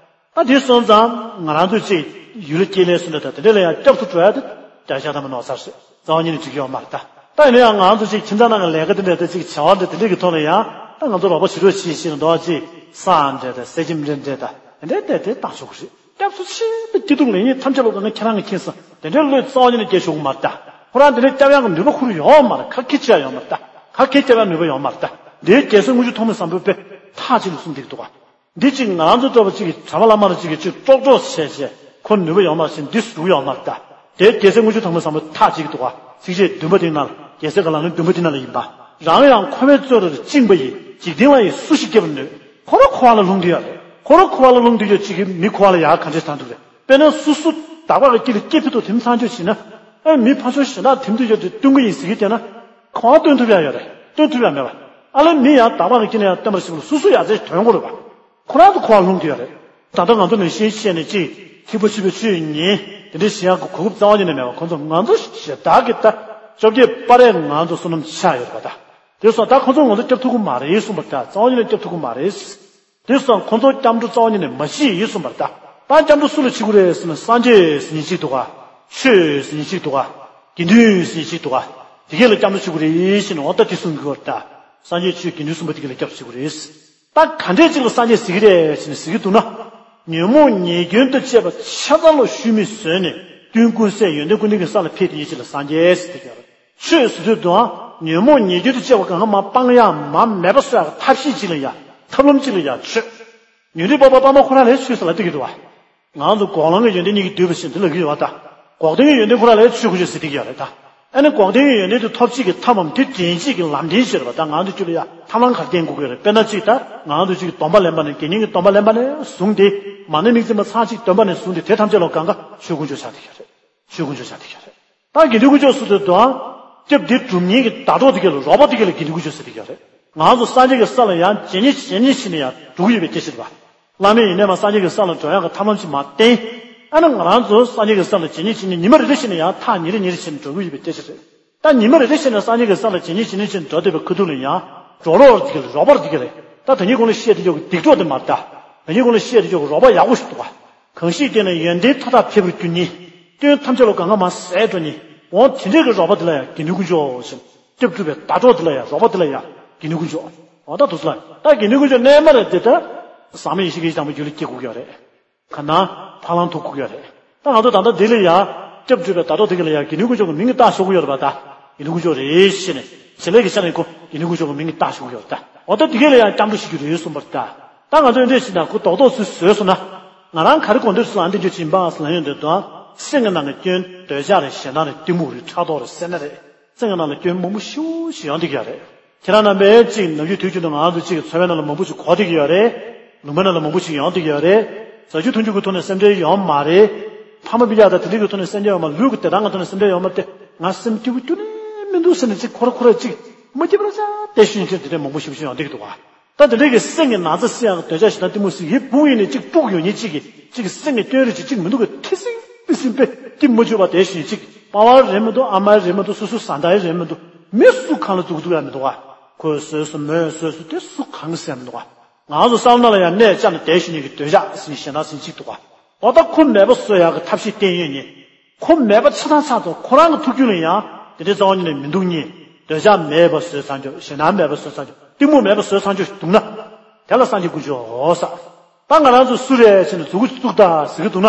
ད་དེ་སོང་ཙང་ང་རང་ཚོས་ཅིག་ཡུལ་སྐྱེས་ལས་སུ་འདྲ་ད་དེ་འདྲ་ལ་ཡང་སྐྱབས་སུ་འགྲོ་ཡ་དེ་བརྒྱ་ཆ་ཐམ་པ་ནོར་ཚར་སོང་། རྩ་བ་ཉིད་ནས་འགྲིག་གི་ཡོད་མ་རེད་ད། ད་ཡིན་ན་ཡང་ང་ཚོ་ཅིག་ཁྱིམ་ཚང་ནང་གི་ལས་ཀ་དེ་འདྲ་དེ་ཅིག་བྱ་བ་འདྲ་དེ་འདྲ་གི་ཐོག་ལ་ཡང་ད་ང་ཚོ་རོགས་པ་བྱེད་རོགས་བྱེད་བཞིན་འདུག་ཅིག་ས་འདྲ་དང་ས་ཆེན་འདྲ་འདྲ་དང་དེ་འདྲ་དེ་དེ་བཏང་ཆོག་གི་རེད། སྐྱབས་སུ་མཆི་བའི་སྐྱིད་སྡུག་ལེགས་ཉེས་ཐམས་ཅད་ལོ་གང་ཁྱེད་རང་གིས་མཁྱེན་སོང་དེ་འདྲའི་བློས་རྩ་བ་ཉིད་ནས་སྐྱེ་ཆོག་གི་མ་རེད་ད། ཁོ་རང་དེ་འདྲའི་སྐྱབས་ཡག་གི་ནུས་པ་ཁོ་རང་ཡོད་མ་རེད། ག་གེ་སྐྱབས་ཡག་ནུས་པ་ཡོད་མ་རེད་ད། ག་གེ་སྐྱབས་ཡག་ནུས་པ་ཡོད་མ་རེད་ད། དེའི་རྒྱལ་སྲས་དངུལ་ཆུ་ཐོགས་མེད་བཟང་པོས་དཔེ་ཐག་གཅིག་ལ་གསུངས་བསྡད་ཀྱི་འདུག་ག་འདི་གཅིག་ང་རང་ཚོ་ལྟ་བུ་གཅིག་གིས་གྲྭ་པ་བླ་མ་རེ་གཅིག་གིས་གཅིག་ཀྲོག་ཀྲོག་བྱས་བྱས་ཁོ་ནུས་པ་ཡོད་མ་རེད་ཟེར་འདི་ཟུག་ཡོད་མ་རེད་ད། དེ་རྒྱལ་སྲས་དངུལ་ཆུ་ཐོགས་མེད་བཟང་པོ་ཐག་གཅིག་གི་འདུག་ག་ཚིགས་བཅད་བདུན་པ་དེའི་ནང་ལ་རྒྱལ་སྲས་ཀྱི་ལམ་རིམ་བདུན་པ་དེའི་ནང་ལ་ཡིན་པ། རང་ཡང་འཁོར་བའི་བཙོན་རར་བཅིངས་པ་ཡི། འཇིག་རྟེན་བ་ཡིས་སུ་ཞིག་སྐྱོབ་པར་ནུས། འཁོར་བ་འཁོར་བ་ལ་ལྷུང་སྟེ་ཡོད་རེད། འཁོར་བ་འཁོར་བ་ལ་ལྷུང་སྟེ་ཡོད་གཅིག་གིས་མི་འཁོར་བ་ལ་ཡག་ག་འདྲས་བཏང་ཐུབ་རེད། དཔེར་ན་སུ་སུ་དག་པ་གི་དཀྱིལ་ལ་སྐྱེ་ཕོད་དུ་དེ་མཚང་བརྗོད་བྱས་ན། ཨ་མི་ཕར་ཕྱོགས་གཞན་དག་དེ་འདུས་ཡོད་དེ་སྟོན་གི་ཡིན་ཟེར་གི་བལྟས་ན། གང་སྟོན་ཐུབ་ཡག་ཡོད་རེད། སྟོན་ཐུབ་ཡག་མེད་པ། ཨ་ལེ་མི་ཡང་དག་པ་གི་དཀྱིལ་ལ་ཡང་སྟོན་པར་བྱེད་པ་ལ་སུ་སུ་ཡག་ཚད་དོན་གོ་རེད་པ། ཁོ་རང་ཚོ་འཁོར་བ་ལྷུང་གི་ཡོད་རེད། ད་ལྟ་ང་ཚོ་ནང་བཞིན་བཤད་ནས་ཅིག་ཐིགས་པ་ཆུ་བའི་ཆུ་ཡི་ཉིན་དེ་འདྲའི་ཞེན་ཡག་གི་གོ་སྐབས་རྩ་བ་ཉིད་ནས་མེད་པ་ཁོ་ཚོ་ང་ཚོ་ཞེ་དྲག་གི་ད་བཅོ་བརྒྱད་པ་རེད་ང་ཚོ་བསོད་ནམས་ཆགས་ཡོད་རེད་པ་ད། དེ་སོང་ད་ཁོ་ཚོ་ང་ཚོ་སྐྱོབ་ཐུབ་ཀྱི་མ་རེད་གསུངས་པ་ད་རྩ་བ་ཉིད་ནས་སྐྱོབ་ཐུབ་ཀྱི་མ་རེད། དེ་སོང་ཁོ་ཚོ་སྐྱབས་འགྲོ་རྩ་བ་ཉིད་ནས་མ་བྱེད་ཡིན་གསུངས་པ་ད། ད་སྐྱབས་འགྲོ་སུ་ལ་བྱེད་དགོས་རེད་ཟེར་ན་སངས་རྒྱས་ཟེར་མཁན་གཅིག་འདུག་ག་ཆོས་ཟེར་མཁན་གཅིག་འདུག་ག་དགེ་འདུན་ཟེར་མཁན་གཅིག་འདུག་ག་དེ་གས་ལ་སྐྱབས་འགྲོ་བྱེད་དགོས་རེད་ཟེར་ནས་འོ་ད་དེ་གསུང་གི་ཡོད་རེད་ད། སངས་རྒྱས་ཆོས་དགེ་འདུན་གསུམ་པོ་དེ་གས་ལ་སྐྱབས་འགྲོ་བྱེད་དགོས་རེད། ད་ག་འདྲས་ཅིག་ལ་སངས་རྒྱས་ཟེར་གི་རེད་ཟེར་ནས་ཟེར་གི་འདུག་ན། ཉོན་མོངས་ཉེས་སྐྱོན་དང་བཅས་པ་ཆ་ཚང་ལ་ཤུལ་མིག་བཟོས་ནས་ཀུན་ཀུན་གསལ་ཡོན་ཏན་ཀུན་ལྡན་གྱི་ས་ལ་ཕེབས་དེ་ཉིད་ཅིག་ལ་སངས་རྒྱས་ཟེར་གི་རེད། ཆོས་ཟེར་དུས་དུའང་ཉོན་མོངས་ཉེས་སྐྱོན་དང་བཅས་པ་གང་ག་མར་སྤང་ཡག་མར་མེད་པ་བཟོ་ཡག་གི་ཐབས་ཤེས་ཅིག་ལ་ཡ་ཐབས་ལམ་ཅིག་ལ་ཡ་ཆོས། ཉོན་རིགས་སྤངས་པ་སྤངས་པ་ཁོ་རང་ལ་ཆོས་ཟེར་ལབ་བསྡད་ཀྱི་འདུག་བ། ང་ཚོ་འགོག་ལམ་གྱི་ཡོན་ཏན་གཉིས་ཀྱིས་བསྡུས་པ་ཞིག་འདི་ལབ་ཀྱི་ཡོད་པ་ད། འགོག་བདེན་གྱི་ཡོན་ཏན་ཁོ་རང་ལ་ཆོས་དཀོན་མཆོག་ཟེར་བསྡད་ཀྱི་ཡོད་རེད་ད། ཨ་ནི་འགོག་བདེན་གྱི་ཡོན་ཏན་དེ་ཐོབ་བྱེད་ཀྱི་ཐབས་བམ་དེ་འདྲེན་བྱེད་ཀྱི་ལམ་འདྲེན་ཞེས་རེད་པ་ད་ང་ཚོ་ཁྱོད་ལ་ཡ་ཐབས་ལམ་ག་རེ་བསྟེན་དགོས་ཀྱི་རེད་དཔེར་ན་གཅིག་ད་ང་ཚོ་གཅིག་གི་སྡོམ་པ་ལེན་པ་ནས་དགེ་བསྙེན་གྱི་སྡོམ་པ་ལེན་པ་ནས་བཟུང་སྟེ་མ་ཎི་དམིགས་བརྩེ་མ་ཚང་གཅིག་འདོན་པ་ནས་བཟུང་སྟེ་དེ་ཐམས་ཅད་ལ་གང་ག་ཆོས་དཀོན་མཆོག་ཆགས་བསྡད་ཀྱི་རེད། ཆོས་དཀོན་མཆོག་ཆགས་བསྡད་ཀྱི་རེད། ད་དགེ་འདུན་དཀོན་མཆོག་ཟེར་དུས་དུའང་སྐྱབས་འདི་སྒྲུབ་མཁན་གྱི་ཟླ་གྲོགས་དེ་ག་ལ་རོགས་པ་དེ་ག་ལ་དགེ་འདུན་དཀོན་མཆོག་ཟེར་བསྡད་ཀྱི་རེད། ང་ཚོ་སངས་རྒྱས་ཀྱི་ས་ལ་ཡང་ཇེ་ཉེ་ཇེ་ཉེ་ཕྱིན་ནས་ཡང་འགྲོ་གི་ཡོད་པའི་སྐད་ཆ་རེད་པ། བླ་མས་ཡིན་ནའི་མ་སངས་རྒྱས་ཀྱི་ས་ལ་འགྲོ་ཡག་གི་ཐབས་ལམ་ཞིག་མ་བསྟན། ཨ་ནི་ང་རང་ཚོ་སངས་རྒྱས་ཀྱི་ས་ལ་ཇེ་ཉེ་ཇེ་ཉེ་ཉི་མ་རེ་རེ་བཞིན་ཡང་ཐག་ཉེ་རེ་ཉེ་རེ་བཞིན་འགྲོ་གི་ཡོད་པའི་སྐད་ཆ་རེད། ད་ཉི་མ་རེ་རེ་བཞིན་སངས་རྒྱས་ཀྱི་ས་ལ་ཇེ་ཉེ་ཇེ་ཉེ་བཞིན་འགྲོ་བསྡད་པའི་ཁ་ཐུག་ལ་ཡང་གྲོགས་རོགས་དེ་ག་ལ་རོགས་པ་དེ་ག་ལ་ད་ད་ཉིན་གོང་ལ་བཤད་དེ་ཡོད་གི་སྡིག་གྲོགས་དེ་མ་རེད་ད། ད་ཉིན་གོང་ལ་བཤད་དེ་ཡོད་གི་རོགས་པ་ཡག་པོ་ཞིག་འདུག་ག་གང་ཞིག་བསྟེན་ན་ཡོན་ཏན་མཐའ་དག་འཕེལ་བར་འགྱུར་ཉིད། སྐྱོན་ཐམས་ཅད་ལ་གང་ག་མ་ཟད་འགྲོ་ཉིད། འོ་དེ་འདྲས་ཀྱི་རོགས་པ་དེ་ལ་ཡང་དགེ་འདུན་དཀོན་མཆོག་ཟེར། སྐྱབས་སྒྲུབ་པའི་ཟླ་གྲོགས་དེ་ལ་ཡང་རོགས་པ་དེ་ལ་ཡང་དགེ་འདུན་དཀོན་མཆོག་འོ་ད་དུ་ཚོད་ལ་ད་དགེ་འདུན་དཀོན་མཆོག་རྣལ་མ་རེད་དེ་ད། ཟག་མེད་ཡེ་ཤེས་ཀྱི་ཞིང་དང་པོ་རྒྱུད་ལ་སྐྱེ་དགོས་ཀྱི་ཡོད་རེད། ག་ན་འཕགས་ལམ་ཐོབ་དགོས་ཀྱི་ཡོད་རེད། ད་ང་ཚོ་ད་ལྟ་འདི་ལ་ཡང་སྐྱབས་སྒྲུབ་པའི་ཟླ་གྲོགས་དེ་ག་ལ་ཡང་དགེ་འདུན་དཀོན་མཆོག་གི་མིང་གི་བཏགས་ཆོག་གི་ཡོད་རེད་པ་ད། དགེ་འདུན་དཀོན་མཆོག་རེད་ཞེས་ནས་བྱེད་ལས་ཀྱི་ཆ་ནས་ཁོ་དགེ་འདུན་དཀོན་མཆོག་གི་མིང་གི་བཏགས་ཆོག་གི་ཡོད་རེད་ད། འོ་ད་དེ་གས་ལ་ཡང་སྐྱབས་འགྲོ་ཞུ་རྒྱུ་རེད་གསུངས་པ་རེད་ད། ད་ང་ཚོས་འདྲ་ཞིག་དང་ཁོ་རྡོག་རྡོག་ཚོས་བཟོས་སོང་ན། ང་རང་ག་རེ་དགོས་འདོད་སུ་ལ་འདི་འདྲ་ཅིག་འབངས་སུ་ལ་ཡོང་འདོད་དོ། སེམས་ཀྱི་ནང་གི་སྐྱོན་འདོད་ཆགས་རེད། ཞེ་སྡང་རེད། གཏི་མུག་རེད། ཕྲག་དོག་རེད། སེར་སྣ་རེད། སེམས་ཀྱི་ནང་ལ་སྐྱོན་མང་པོ་ཞེ་པོ་ཞིག་ཡོང་བསྡད་ཀྱི་ཡོད་རེད། ཁྱེད་རང་རྣམ་པས་ཅིག་ནམ་རྒྱུན་དུས་རྒྱུན་དུ་ང་རང་ཚོ་ཅིག་འཚོ་བའི་ནང་ལ་མང་པོ་ཞིག་གོ་བསྡད་ཀྱི་ཡོད་རེད། ལུང་པའི་ནང་ལ་མང་པོ་ཞིག་ཡོང་བསྡད་ཀྱི་ཡོད་རེད། ཟ་རྒྱུ་འཐུང་རྒྱུ་གི་ཐོག་ནས་སེམས་ཁྲལ་ཡོད་མ་རེད། ཕ་མ་སྤུན་ཀྱག་དང་དེ་འདྲ་གི་ཐོག་ནས་སེམས་ཁྲལ་ཡོད་མ་རེད། ལུས་ཀྱི་བདེ་ཐང་གི་ཐོག་ནས་སེམས་ཁྲལ་ཡོད་མ་རེད་དེ། ང་སེམས་སྐྱིད་པོ་ཁྱོན་ནས་མི་འདུག་ཟེར་ནས་ཅིག་ཁོ་ར་ཁོ་ར་ཅིག་མ་སྐྱིད་པ་ར་ཅག་བསྡད་ཤེས་མཁན་དེ་འདྲ་མང་པོ་ཞེ་པོ་ཞིག་ཡོང་བསྡད་ཀྱི་འདུག་ག་ད་དེ་འདྲའི་གི་སེམས་ཀྱི་ན་ཚ་སེལ་ཡག་གི་འདོད་ཆགས་ཞེ་སྡང་གཏི་མུག་ཟེར་ཡིད་དཔུང་ཡིན་ནས་གཅིག་དཀྲུགས་ཡོང་མཁན་གཅིག་གིས་གཅིག་གི་སེམས་ཀྱི་སྐྱོན་རེད་ཅེས་གཅིག་མི་འདུག་གི་ཐེ་ཚིག་པི་སིམ་པས་སྐྱིད་མ་བཅུག་པ་དེ་བཞིན་གཅིག་པ་ཕ་རེད་མི་འདུག་ཨ་མ་རེད་མི་འདུག་སོ་སོ་བཟའ་ཟླ་རེད་མི་འདུག་མི་སུ་གང་ལ་འདུག་འདུག་ཡ་མི་འདུག་ག་ཁོས་བཟོས་སོང་མོས་བཟོས་སོང་དེ་སུ་གང་གིས་ཟེར་མི་འདུག་ག་ང་ཚོ་བསམ་བློ་ལ་ཡང་གནས་བཅག་ནས་བསྡད་བཞིན་ཡོད་ཀྱི་འདོད་ཆགས་ཟིན་ཞེ་ན་ཟིན་གཅིག་འདུག་ག་འོ་ད་ཁོ་མེད་པ་བཟོ་ཡག་གི་ཐབས་ཤེས་བསྟེན་ཡོད་ཉེ། ཁོ་མེད་པ་ཆ་ཚང་ཚར་ཐོག་ཁོ་རང་གི་ཐུགས་རྒྱུད་ལ་ཡང་དེ་འདྲའི་རྩ་བ་ཉིད་ནས་མི་འདུག་ཉེ། འདོད་ཆགས་མེད་པ་བཟོས་ཚར་འཇོག་ཞེ་ན་མེད་པ་བཟོས་ཚར་འཇོག་གཏི་མུག་མེད་པ་བཟོས་ཚར་འཇོག་འདུག་ན། དེ་ལ་སངས་རྒྱས་དཀོན་མཆོག་ཟེར། ད་ང་རང་ཚོ་སུ་རེད་ཟེར་ནས་མཛུབ་གུ་བཙུགས་དང་ཟེར་གི་འདུག་ན།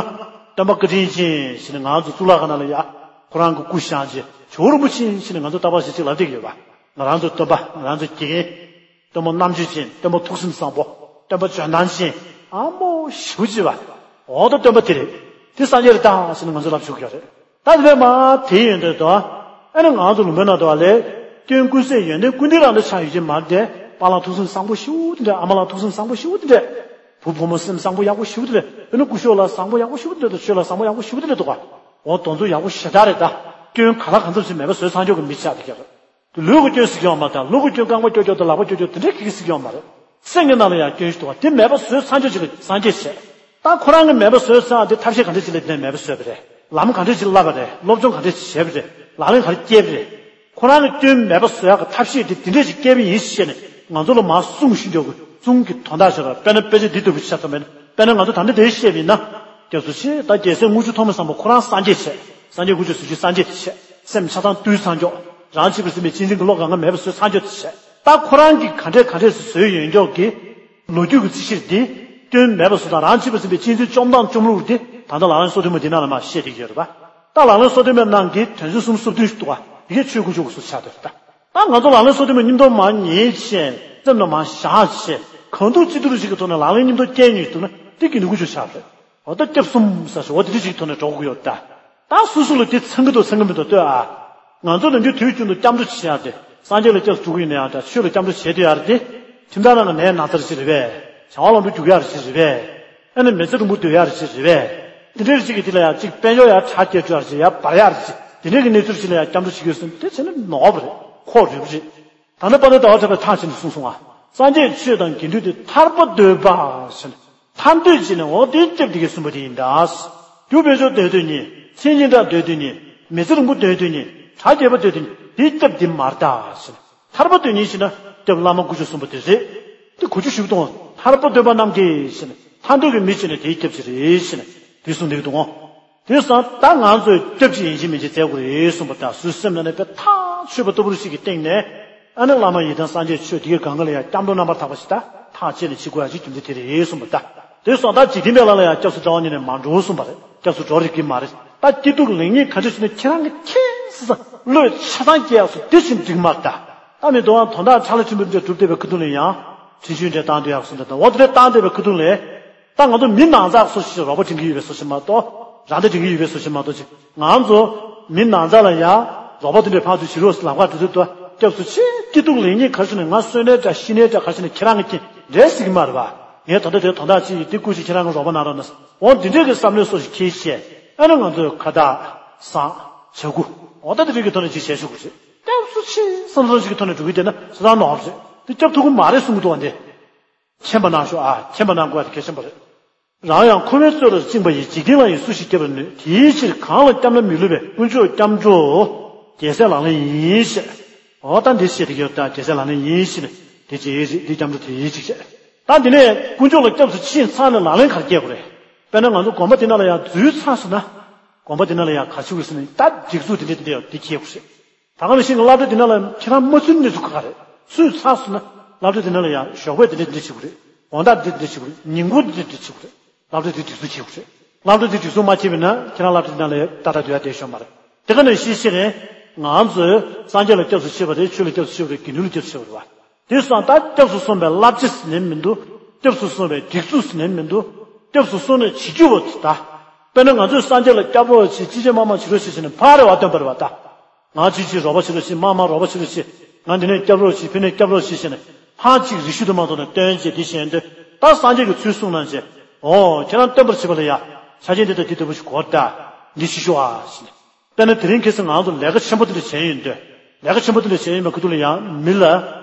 སྟོན་པ་བཀའ་དྲིན་ཅན་ཟེར་ནས་ང་ཚོ་གཙུག་ལག་ཁང་ནང་ལ་ཡ། ཁོ་རང་གི་སྐུ་བཞེངས་བྱས་ཇོ་བོ་རིན་པོ་ཆེ་ཟེར་ནས་ང་ཚོ་རྟག་པར་ཞིག་ཅིག་ལབ་བསྡད་ཀྱི་ཡོད་པ། ང་རང་ཚོ་སྟོན་པ། ང་རང་ཚོ་དགེ་རྒན། སྟོན་པ་རྣམ་དཔྱོད་ཅན། སྟོན་པ་ཐུགས་སེམས་བཟང་པོ། སྟོན་པ་འཇོན་ཐང་ཅན། ཨ་མོ་ཞེ་པོ་ཅིག་པ། འོ་ད་སྟོན་པ་དེ་རེད། དེ་སངས་རྒྱས་རེད་ད་ཟེར་ནས་ང་ཚོ་ལབ་ཆོག་གི་རེད། ད་དེ་བས་མ་དེ་ཡོན་ཏན་དོ། ཨ་ནི་ང་ཚོ་ལུང་པའི་ནང་དུ་བ་ལས། སྐྱོན་ཀུན་ཟད་ཡོན་ཏན་ཀུན་ལྡན་རང་དུ་ཆགས་ཡོད་ཀྱི་མ་རེད་དེ། པཱ་ལགས་ཐུགས་སེམས་བཟང་པོ་ཞེ་པོ་དེ་འདྲ། ཨ་མ་ལགས་ཐུགས་སེམས་བཟང་པོ་ཞེ་པོ་དེ་འདྲ། བུ་བུ་མོ་སེམས་བཟང་པོ་ཡག་པོ་ཞེ་པོ་དེ་འདྲ། དཔེར་ན་སྐུ་ཞབས་ལགས་བཟང་པོ་ཡག་པོ་ཞེ་པོ་དེ་འདྲ་དང་། ཆོས་ལགས་བཟང་པོ་ཡག་པོ་ཞེ་པོ་དེ་འདྲ་འདུག་ག་འོ་དེ་ཚོ་ཡག་པོ་ཞེ་དྲག་རེད་ད། སྐྱོན་ག་ལ་གང་འཚམ་ཞིག་མེད་པ་བཟོས་ཚར་འཇོག་གི་མི་ཆགས་དེ་ག་རེད། ལུས་ཀྱི་སྐྱོན་ཟེར་གྱི་ཡོད་མ་རེད། ལུས་ཀྱི་སྐྱོན་རྐང་པ་ཀྱོག་ཀྱོག་དང་ལག་པ་ཀྱོག་ཀྱོག་དེ་འདྲའི་གི་ཟེར་གྱི་ཡོད་མ་རེད། སེམས་ཀྱི་ནང་ལ་ཡང་སྐྱོན་ཞིག་འདུག་བ། དེ་མེད་པ་བཟོས་ཚར་འཇོག་ཅིག་གི་སངས་རྒྱས་བྱས། ད་ཁོ་རང་གིས་མེད་པ་བཟོས་ཚར་དེ་ཐབས་ཤེས་ག་འདྲ་ཅིག་ལ་དེ་ནས་མེད་པ་བཟོས་པ་རེད། ལམ་ག་འདྲ་ཅིག་བསླབ་པ་རེད། སློབ་སྦྱོང་ག་འདྲ་ཅིག་བྱས་པ་རེད། ལག་ལེན་ག་རེ་བསྐྱལ་པ་རེད། ཁོ་རང་གིས་སྐྱོན་མེད་པ་བཟོ་ཡག་གི་ཐབས་ཤེས་དེ་དེ་འདྲས་ཅིག་བསྐྱལ་པ་ཡིན་ཞེས་ནས་ང་ཚོ་ལ་མར་གསུངས་ཤིང་འཇོག་གི་གསུང་གི་དོན་དག་ཤོད་ར། དཔེར་ན་དཔེ་ཆ་འདི་ལྟ་བུ་ཆ་ཚང་མེད་ན། དཔེར་ན་ང་ཚོ་ད་འདི་འདྲའི་བཤད་པ་ཡིན་ན། སྐྱབས་སུ་མཆི། ད་རྒྱལ་སྲས་དངུལ་ཆུ་ཐོགས་མེད་བཟང་པོ་ཁོ་རང་སངས་རྒྱས་བྱས། སངས་རྒྱས་དཀོན་མཆོག་ཟེར་རྒྱུ་སངས་རྒྱས་དེ་བྱས། སེམས་ཆགས་སྡང་བཏུལ་ཚར་འཇོག་རང་གཅེས་པར་འཛིན་པའི་གཅེས་འཛིན་གྱི་བློ་གང་ག་མེད་པ་བཟོས་ཚར་འཇོག་དེ་བྱས། ད་ཁོ་རང་གིས་ག་འདྲས་ག་འདྲས་སུ་བཟོས་ཡོད་འཇོག་གི་ལོ་རྒྱུས་ཀྱི་རྩིས་གཞིར་འདི། སྐྱོན་མེད་པ་བཟོ་དང་རང་གཅེས་པར་འཛིན་པའི་གཅེས་འཛིན་བཅོམ་སྟངས་བཅོམ་ལུགས་འདི་ད་ལྟ་ལག་ལེན་སོ་བདུན་མ་འདི་ནང་ལ་མར་བཤད་བསྡད་ཀྱི་ཡོད་རེད་པ། ད་ལག་ལེན་སོ་བདུན་མའི་ནང་གི་དོན་ཚན་སུམ་ཅུ་སོ་བདུན་ཞིག་འདུག་པ། འདི་གའི་ཆོས་དཀོན་མཆོག་གི་སུ་ཆགས་བསྡད་རེད་ད། ད་ང་ཚོ་ལག་ལེན་སོ་བདུན་མ་སྙིང་སྟོབས་མང་ཉེས་ཅན། སེམས་ནང་མང་བཞག་བྱས། གང་ཐུབ་ཅི་ཐུབ་ཅིག་གི་ཐོག་ནས་ལག་ལེན་སྙིང་སྟོབས་སྐྱེ་ཉུལ་འདུག་ན་འདི་དགེ་འདུན་དཀོན་མཆོག་ཆགས་རེད། འོ་ད་སྐྱབས་གསུམ་ཟེར་ཞོར་འོ་དེ་འདྲ་ཞིག་གི་ཐོག་ནས་འགྲོ་དགོས་ཀྱི་ཡོད་ད། ད་སོ་སོ་ལ་དེ་ཚང་གི་འདུག་ཚང་གི་མི་འདུག་ལྟོས་ཨ། ང་ཚོ་ནམ་རྒྱུན་དུས་རྒྱུན་དུ་སྐྱབས་འགྲོ་བྱེད་ཡག་དེ། སངས་རྒྱས་ལ་སྐྱབས་སུ་འགྲོ་གི་ཡིན་ན་ཡང་འདྲ། ཆོས་ལ་སྐྱབས་འགྲོ་བྱེད་འདོད་ཡག་རེད་དེ། ཁྱིམ་བདག་རང་གི་ནད་ན་ཚར་ཞིག་རེད་པས། བྱ་བ་ལམ་འགྲོ་རྒྱུག་ཡག་རེད་ཞིག་རེད་པས། ཨ་ནི་མི་ཚེ་རིང་པོ་སྡོད་ཡག་རེད་ཞིག་རེད་པས། དེ་འདྲའི་རིགས་ཅིག་གི་དེ་ལ་ཡང་གཅིག་དཔལ་འབྱོར་ཡར་དྲག་སྐྱེད་འགྲོ་ཡག་རེད་ཞིག་ཡར་འབར་ཡག་རེད་ཞིག་དེ་འདྲའི་གི་གནས་ཚུལ་ཞིག་ལ་ཡང་སྐྱབས་འགྲོ་བྱེད་ཀྱི་ཡོད་ཟེར་ན་དེ་བྱས་ན་ནོར་བ་རེད། ཁོག་རུལ་བ་རེད། ད་ནི་དཔལ་ལྡན་ཟླ་བ་གྲགས་པས་ཐག་བཅད་ནས་གསུངས་སོང་ང་། སངས་རྒྱས་ཆོས་དང་དགེ་འདུན་ཏེ། ཐར་པ་འདོད་པ་ཟེར་ན། ཐར་འདོད་བྱས་ནས་འོ་དེའི་སྐྱབས་དེ་གས་གསུངས་པ་དེ་ཡིན་ད། རྒྱུ་བེད་སྤྱོད་འདོད་དོན་གཉིས། མཚན་ཉིད་དགྲ་འདོད་དོན་གཉིས། མི་ཚེ་རིང་པོ་འདོད་དོན་གཉིས། གྲ་རྒྱས་པ་འདོད་དོན་གཉིས། དེའི་སྐྱབས་དེ་མ་རེད་ད་ཟེར་ན། ཐར་པ་འདོད་གཉིས་ཟེར་ན་སྐྱབས་བླ་མ་དཀོན་མཆོག་གསུངས་པ་དེ་རེད། དེ་གོ་རྒྱུ་ཞིག་གཏོང་བ། ཐར་པ་འདོད་པ་རྣམས་ཀྱིས་ཟེར་ན་ཐར་འདོད་ཀྱི་མི་བྱས་ནས་དེའི་སྐྱབས་ཅིག་རེད་ཟེར་ན་དེ་གསུངས་འདུག་གཏོང་བ། དེ་སང་ད་ང་ཚོས་སྐྱབས་ཅིག་ཡིན་གཅིག་མིན་གཅིག་བཙལ་དགོས་རེད་གསུངས་པ་དང་། སོའི་སེམས་ནང་ནས་དཔེ་ཐག་ཆོད་པ་ལྟ་བུ་ཞིག་གི་སྟེང་ནས། ཨ་ནི་བླ་མ་ཡི་དམ་སངས་རྒྱས་ཆོས་དེ་གའི་སྒང་ག་ལ་ཡང་སྐྱབས་འགྲོ་རྣམ་པར་དག་པ་ཞིག་ད་ཐག་བཅད་ནས་བྱེད་དགོས་ཡ་ཅིག་རྒྱུ་མཚན་དེ་རེད་གསུངས་པ་ད། དེ་སོང་ད་འཇིག་རྟེན་པའི་ལ་ལ་ཡང་སྐྱབས་སུ་རྩ་བ་ཉིད་ནས་མ་འགྲོ་གསུངས་པ་རེད། སྐྱབས་སུ་འགྲོ་རིགས་ཀྱི་མ་རེད། ད་སྐྱིད་སྡུག་ལེགས་ཉེས་ག་འདྲ་ཞིག་ན་ཁྱེད་རང་གི་ཁྱེད་སི་སང་བློས་ཆ་ཚང་སྐྱེ་ཡག་སུ་དེ་བཞིན་འགྲིག་མ་རེད་ད། ད་མི་དོ་དང་དོན་དག་ཕྲ་ལ་ཆེན་པོ་འདྲ་གྲུབ་བསྡད་པའི་ཁ་ཐུག་ལ་ཡང་། འཕྲིན་བཅོལ་འདྲ་བཏང་སྡོད་ཡག་སུ་འདྲ་དང་འོ་དེ་འདྲ་བཏང་བསྡད་པའི་ཁ་ཐུག་ལ། ད་ང་ཚོ་མི་ནང་ཚགས་སོ་ཞིག་རོགས་པ་འབྲི་གི་ཡོད་པའི་བཟོ་ཞིག་མ་གཏོགས། རང་ད་འབྲི་གི་ཡོད་པའི་བཟོ་ཞིག་མ་གཏོགས་ཅིག་ང་ཚོ་མི་ནང་ཚགས་ལ་ཡ་རོགས་པ་དེ་འདྲའི་ཕར་ཚུར་བྱེད་རོགས་ཟེར་ལབ་ག་འགྲོ་དུས་དོ། སྐྱབས་སུ་མཆི། སྐྱིད་སྡུག་ལེགས་ཉེས་ག་རེ་བྱུང་ནས་ང་གསོན་ནའི་འདྲ་ཤི་ནའི་འདྲ་ག་རེ་བྱུང་ནས་ཁྱེད་རང་གི་རྐྱེན་རེད་ཟེར་གི་མ་རེད་པ། ངས་ད་ལྟ་དེ་དོན་དག་ཅིག་ཡིན། དེ་སྐུ་མཁྱེན་ཁྱེད་རང་གི་རོགས་པ་གནང་རོགས་གནང་ཟེར། འོ་འདི་འདྲའི་གི་བསམ་བློའི་སོ་ཞིག་འཁྱེར་བྱས། ཨ་ནི་ང་ཚོས་ཁ་བཏགས་བཟང་བྱ་འགུ་འོ་ད་དེ་འདྲའི་གི་ཐོག་ནས་ཅིག་བྱས་ཆོག་གི་རེད། སྐྱབས་སུ་མཆི་བསམ་བློ་ཞིག་གི་ཐོག་ནས་འགྲོ་གི་བསྡད་ན་ས་ཐག་ནོར་བ་རེད། དེ་སྐྱབས་ཐུབ་ཀྱི་མ་རེད་གསུང་གི་འདུག་བ་འདི། མཁྱེན་པ་གནང་ཤོག་ཨ། མཁྱེན་པ་གནང་དགོས་པ་དེ་གལ་ཆེན་པོ་རེད། རང་ཡང་འཁོར་བའི་རྩོད་རར་བཅིངས་པ་ཡིས། འཇིག་རྟེན་ལ་ཡང་སུ་ཞིག་སྐྱབས་པར་ནུས། དེའི་ཕྱིར་གང་ལ་སྐྱབས་ན་མི་བསླུ་བའི། དཀོན་མཆོག་སྐྱབས་འགྲོ་རྒྱལ་སྲས་ལག་ལེན་ཡིན་ཞེས། འོ་ད་འདི་བཤད་དེ་ཡོད་ད། རྒྱལ་སྲས་ལག་ལེན་ཡིན་ཞེས་ནས་དེ་ཅི་ཡིན་རེད། འདི་སྐྱབས་འགྲོ་དེ་ཡིན་ཅིག་བྱས། ད་འདི་ནས་དཀོན་མཆོག་ལ་སྐྱབས་སུ་མཆི་ཚར་ནས་ལག་ལེན་ག་རེ་སྐྱེལ་དགོས་རེད། དཔེར་ན་ང་ཚོ་དགོན་པ་དེ་ནང་ལ་ཡང་འཛུལ་ཚར་སོང་ན། དགོན་པ་དེ་ནང་ལ་ཡང་ག་ཅི་དགོས་ཟེར་ན་ད་སྒྲིག་འཛུགས་དེ་འདྲ་དེ་འདྲ་ཡོད། དེ་སྐྱེལ་དགོས་རེད། ད་ག་ནང་བཞིན་གྱི་སློབ་གྲྭ་དེ་ནང་ལ་ཁྱེད་རང་མ་ཚུད་གནས་ཚུལ་ཁག་ཁག་རེད། ཚུད་ཚར་སོང་ན་སློབ་གྲྭ་དེ་ནང་ལ་ཡང་ཞོགས་པ་དེ་འདྲ་དེ་འདྲ་བྱེད་དགོས་རེད། དགོང་དག་དེ་འདྲ་བྱེད་དགོས་རེད། ཉིན་གུང་དེ་འདྲ་བྱེད་དགོས་རེད། སློབ་གྲྭ་དེ་སྒྲིག་འཛུགས་བྱེད་དགོས་རེད། སློབ་གྲྭ་དེ་སྒྲིག་འཛུགས་མ་བྱས་པ་ཡིན་ན་ཁྱེད་རང་སློབ་གྲྭ་དེ་ནང་ལ་ད་ལྟ་སྡོད་ཡ་བསྡད་ཆོག་མ་རེད། དེ་ག་ནང་བཞིན་བྱས་ནས་ང་ཚོས་སངས་རྒྱས་ལ་སྐྱབས་སུ་མཆི་བ་རེད། ཆོས་ལ་སྐྱབས་སུ་མཆི་བ་རེད། དགེ་འདུན་ལ་སྐྱབས་སུ་མཆི་བ་རེད་བ། དེ་སོང་ད་སྐྱབས་སུ་སོང་བའི་བསླབ་བྱ་ཟེར་ནས་མི་འདུག་སྐྱབས་སུ་སོང་བའི་སྒྲིག་འཛུགས་ཟེར་ནས་མི་འདུག་སྐྱབས་སུ་སོང་ནས་བྱེད་རྒྱུ་བོ་དེ་ད། དཔེར་ན་ང་ཚོས་སངས་རྒྱས་ལ་སྐྱབས་རོགས་བྱེད། ཅི་བྱེད་མ་མ་བྱེད་རོགས་བྱེད་ཟེར་ནས་ཕར་རེ་བ་བཏོན་པ་རེད་བ་ད། ང་ཅི་བྱེད་རོགས་པ་བྱེད་རོགས་བྱེད། མ་མ་རོགས་པ་བྱེད་རོགས་བྱེད། ང་འདི་ནས་སྐྱབས་རོགས་བྱེད། ཕ་ནས་སྐྱབས་རོགས་བྱེད་ཟེར་ནས་ཕར་ཅིག་རེ་ཞུ་དུ་མ་གཏོང་ནས་བཏོན་བྱས་དེ་བྱས་འདོད་ད་སངས་རྒྱས་ཀྱིས་ཚུར་གསུངས་གནང་བྱས། ཨོ་ཁྱེད་རང་སྟོན་པར་བྱེད་པ་ལ་ཡ། ཆ་རྐྱེན་འདི་དང་འདི་ལྟ་བུ་ཞིག་དགོས་ད། འདི་ཞུ་ཞུ་ཨ་ཟེར་ནས། དཔེར་ན་དེ་རིང་ཁ་སང་ང་ཚོ་ལས་ཀ་ཆེན་པོ་དེ་འདྲ་བྱས་ཡོང་དུས། ལས་ཀ་ཆེན་པོ་དེ་འདྲ་བྱས་ཡོང་བའི་ཁ་ཐུག་ལ་ཡང་མི་ལ་རེ་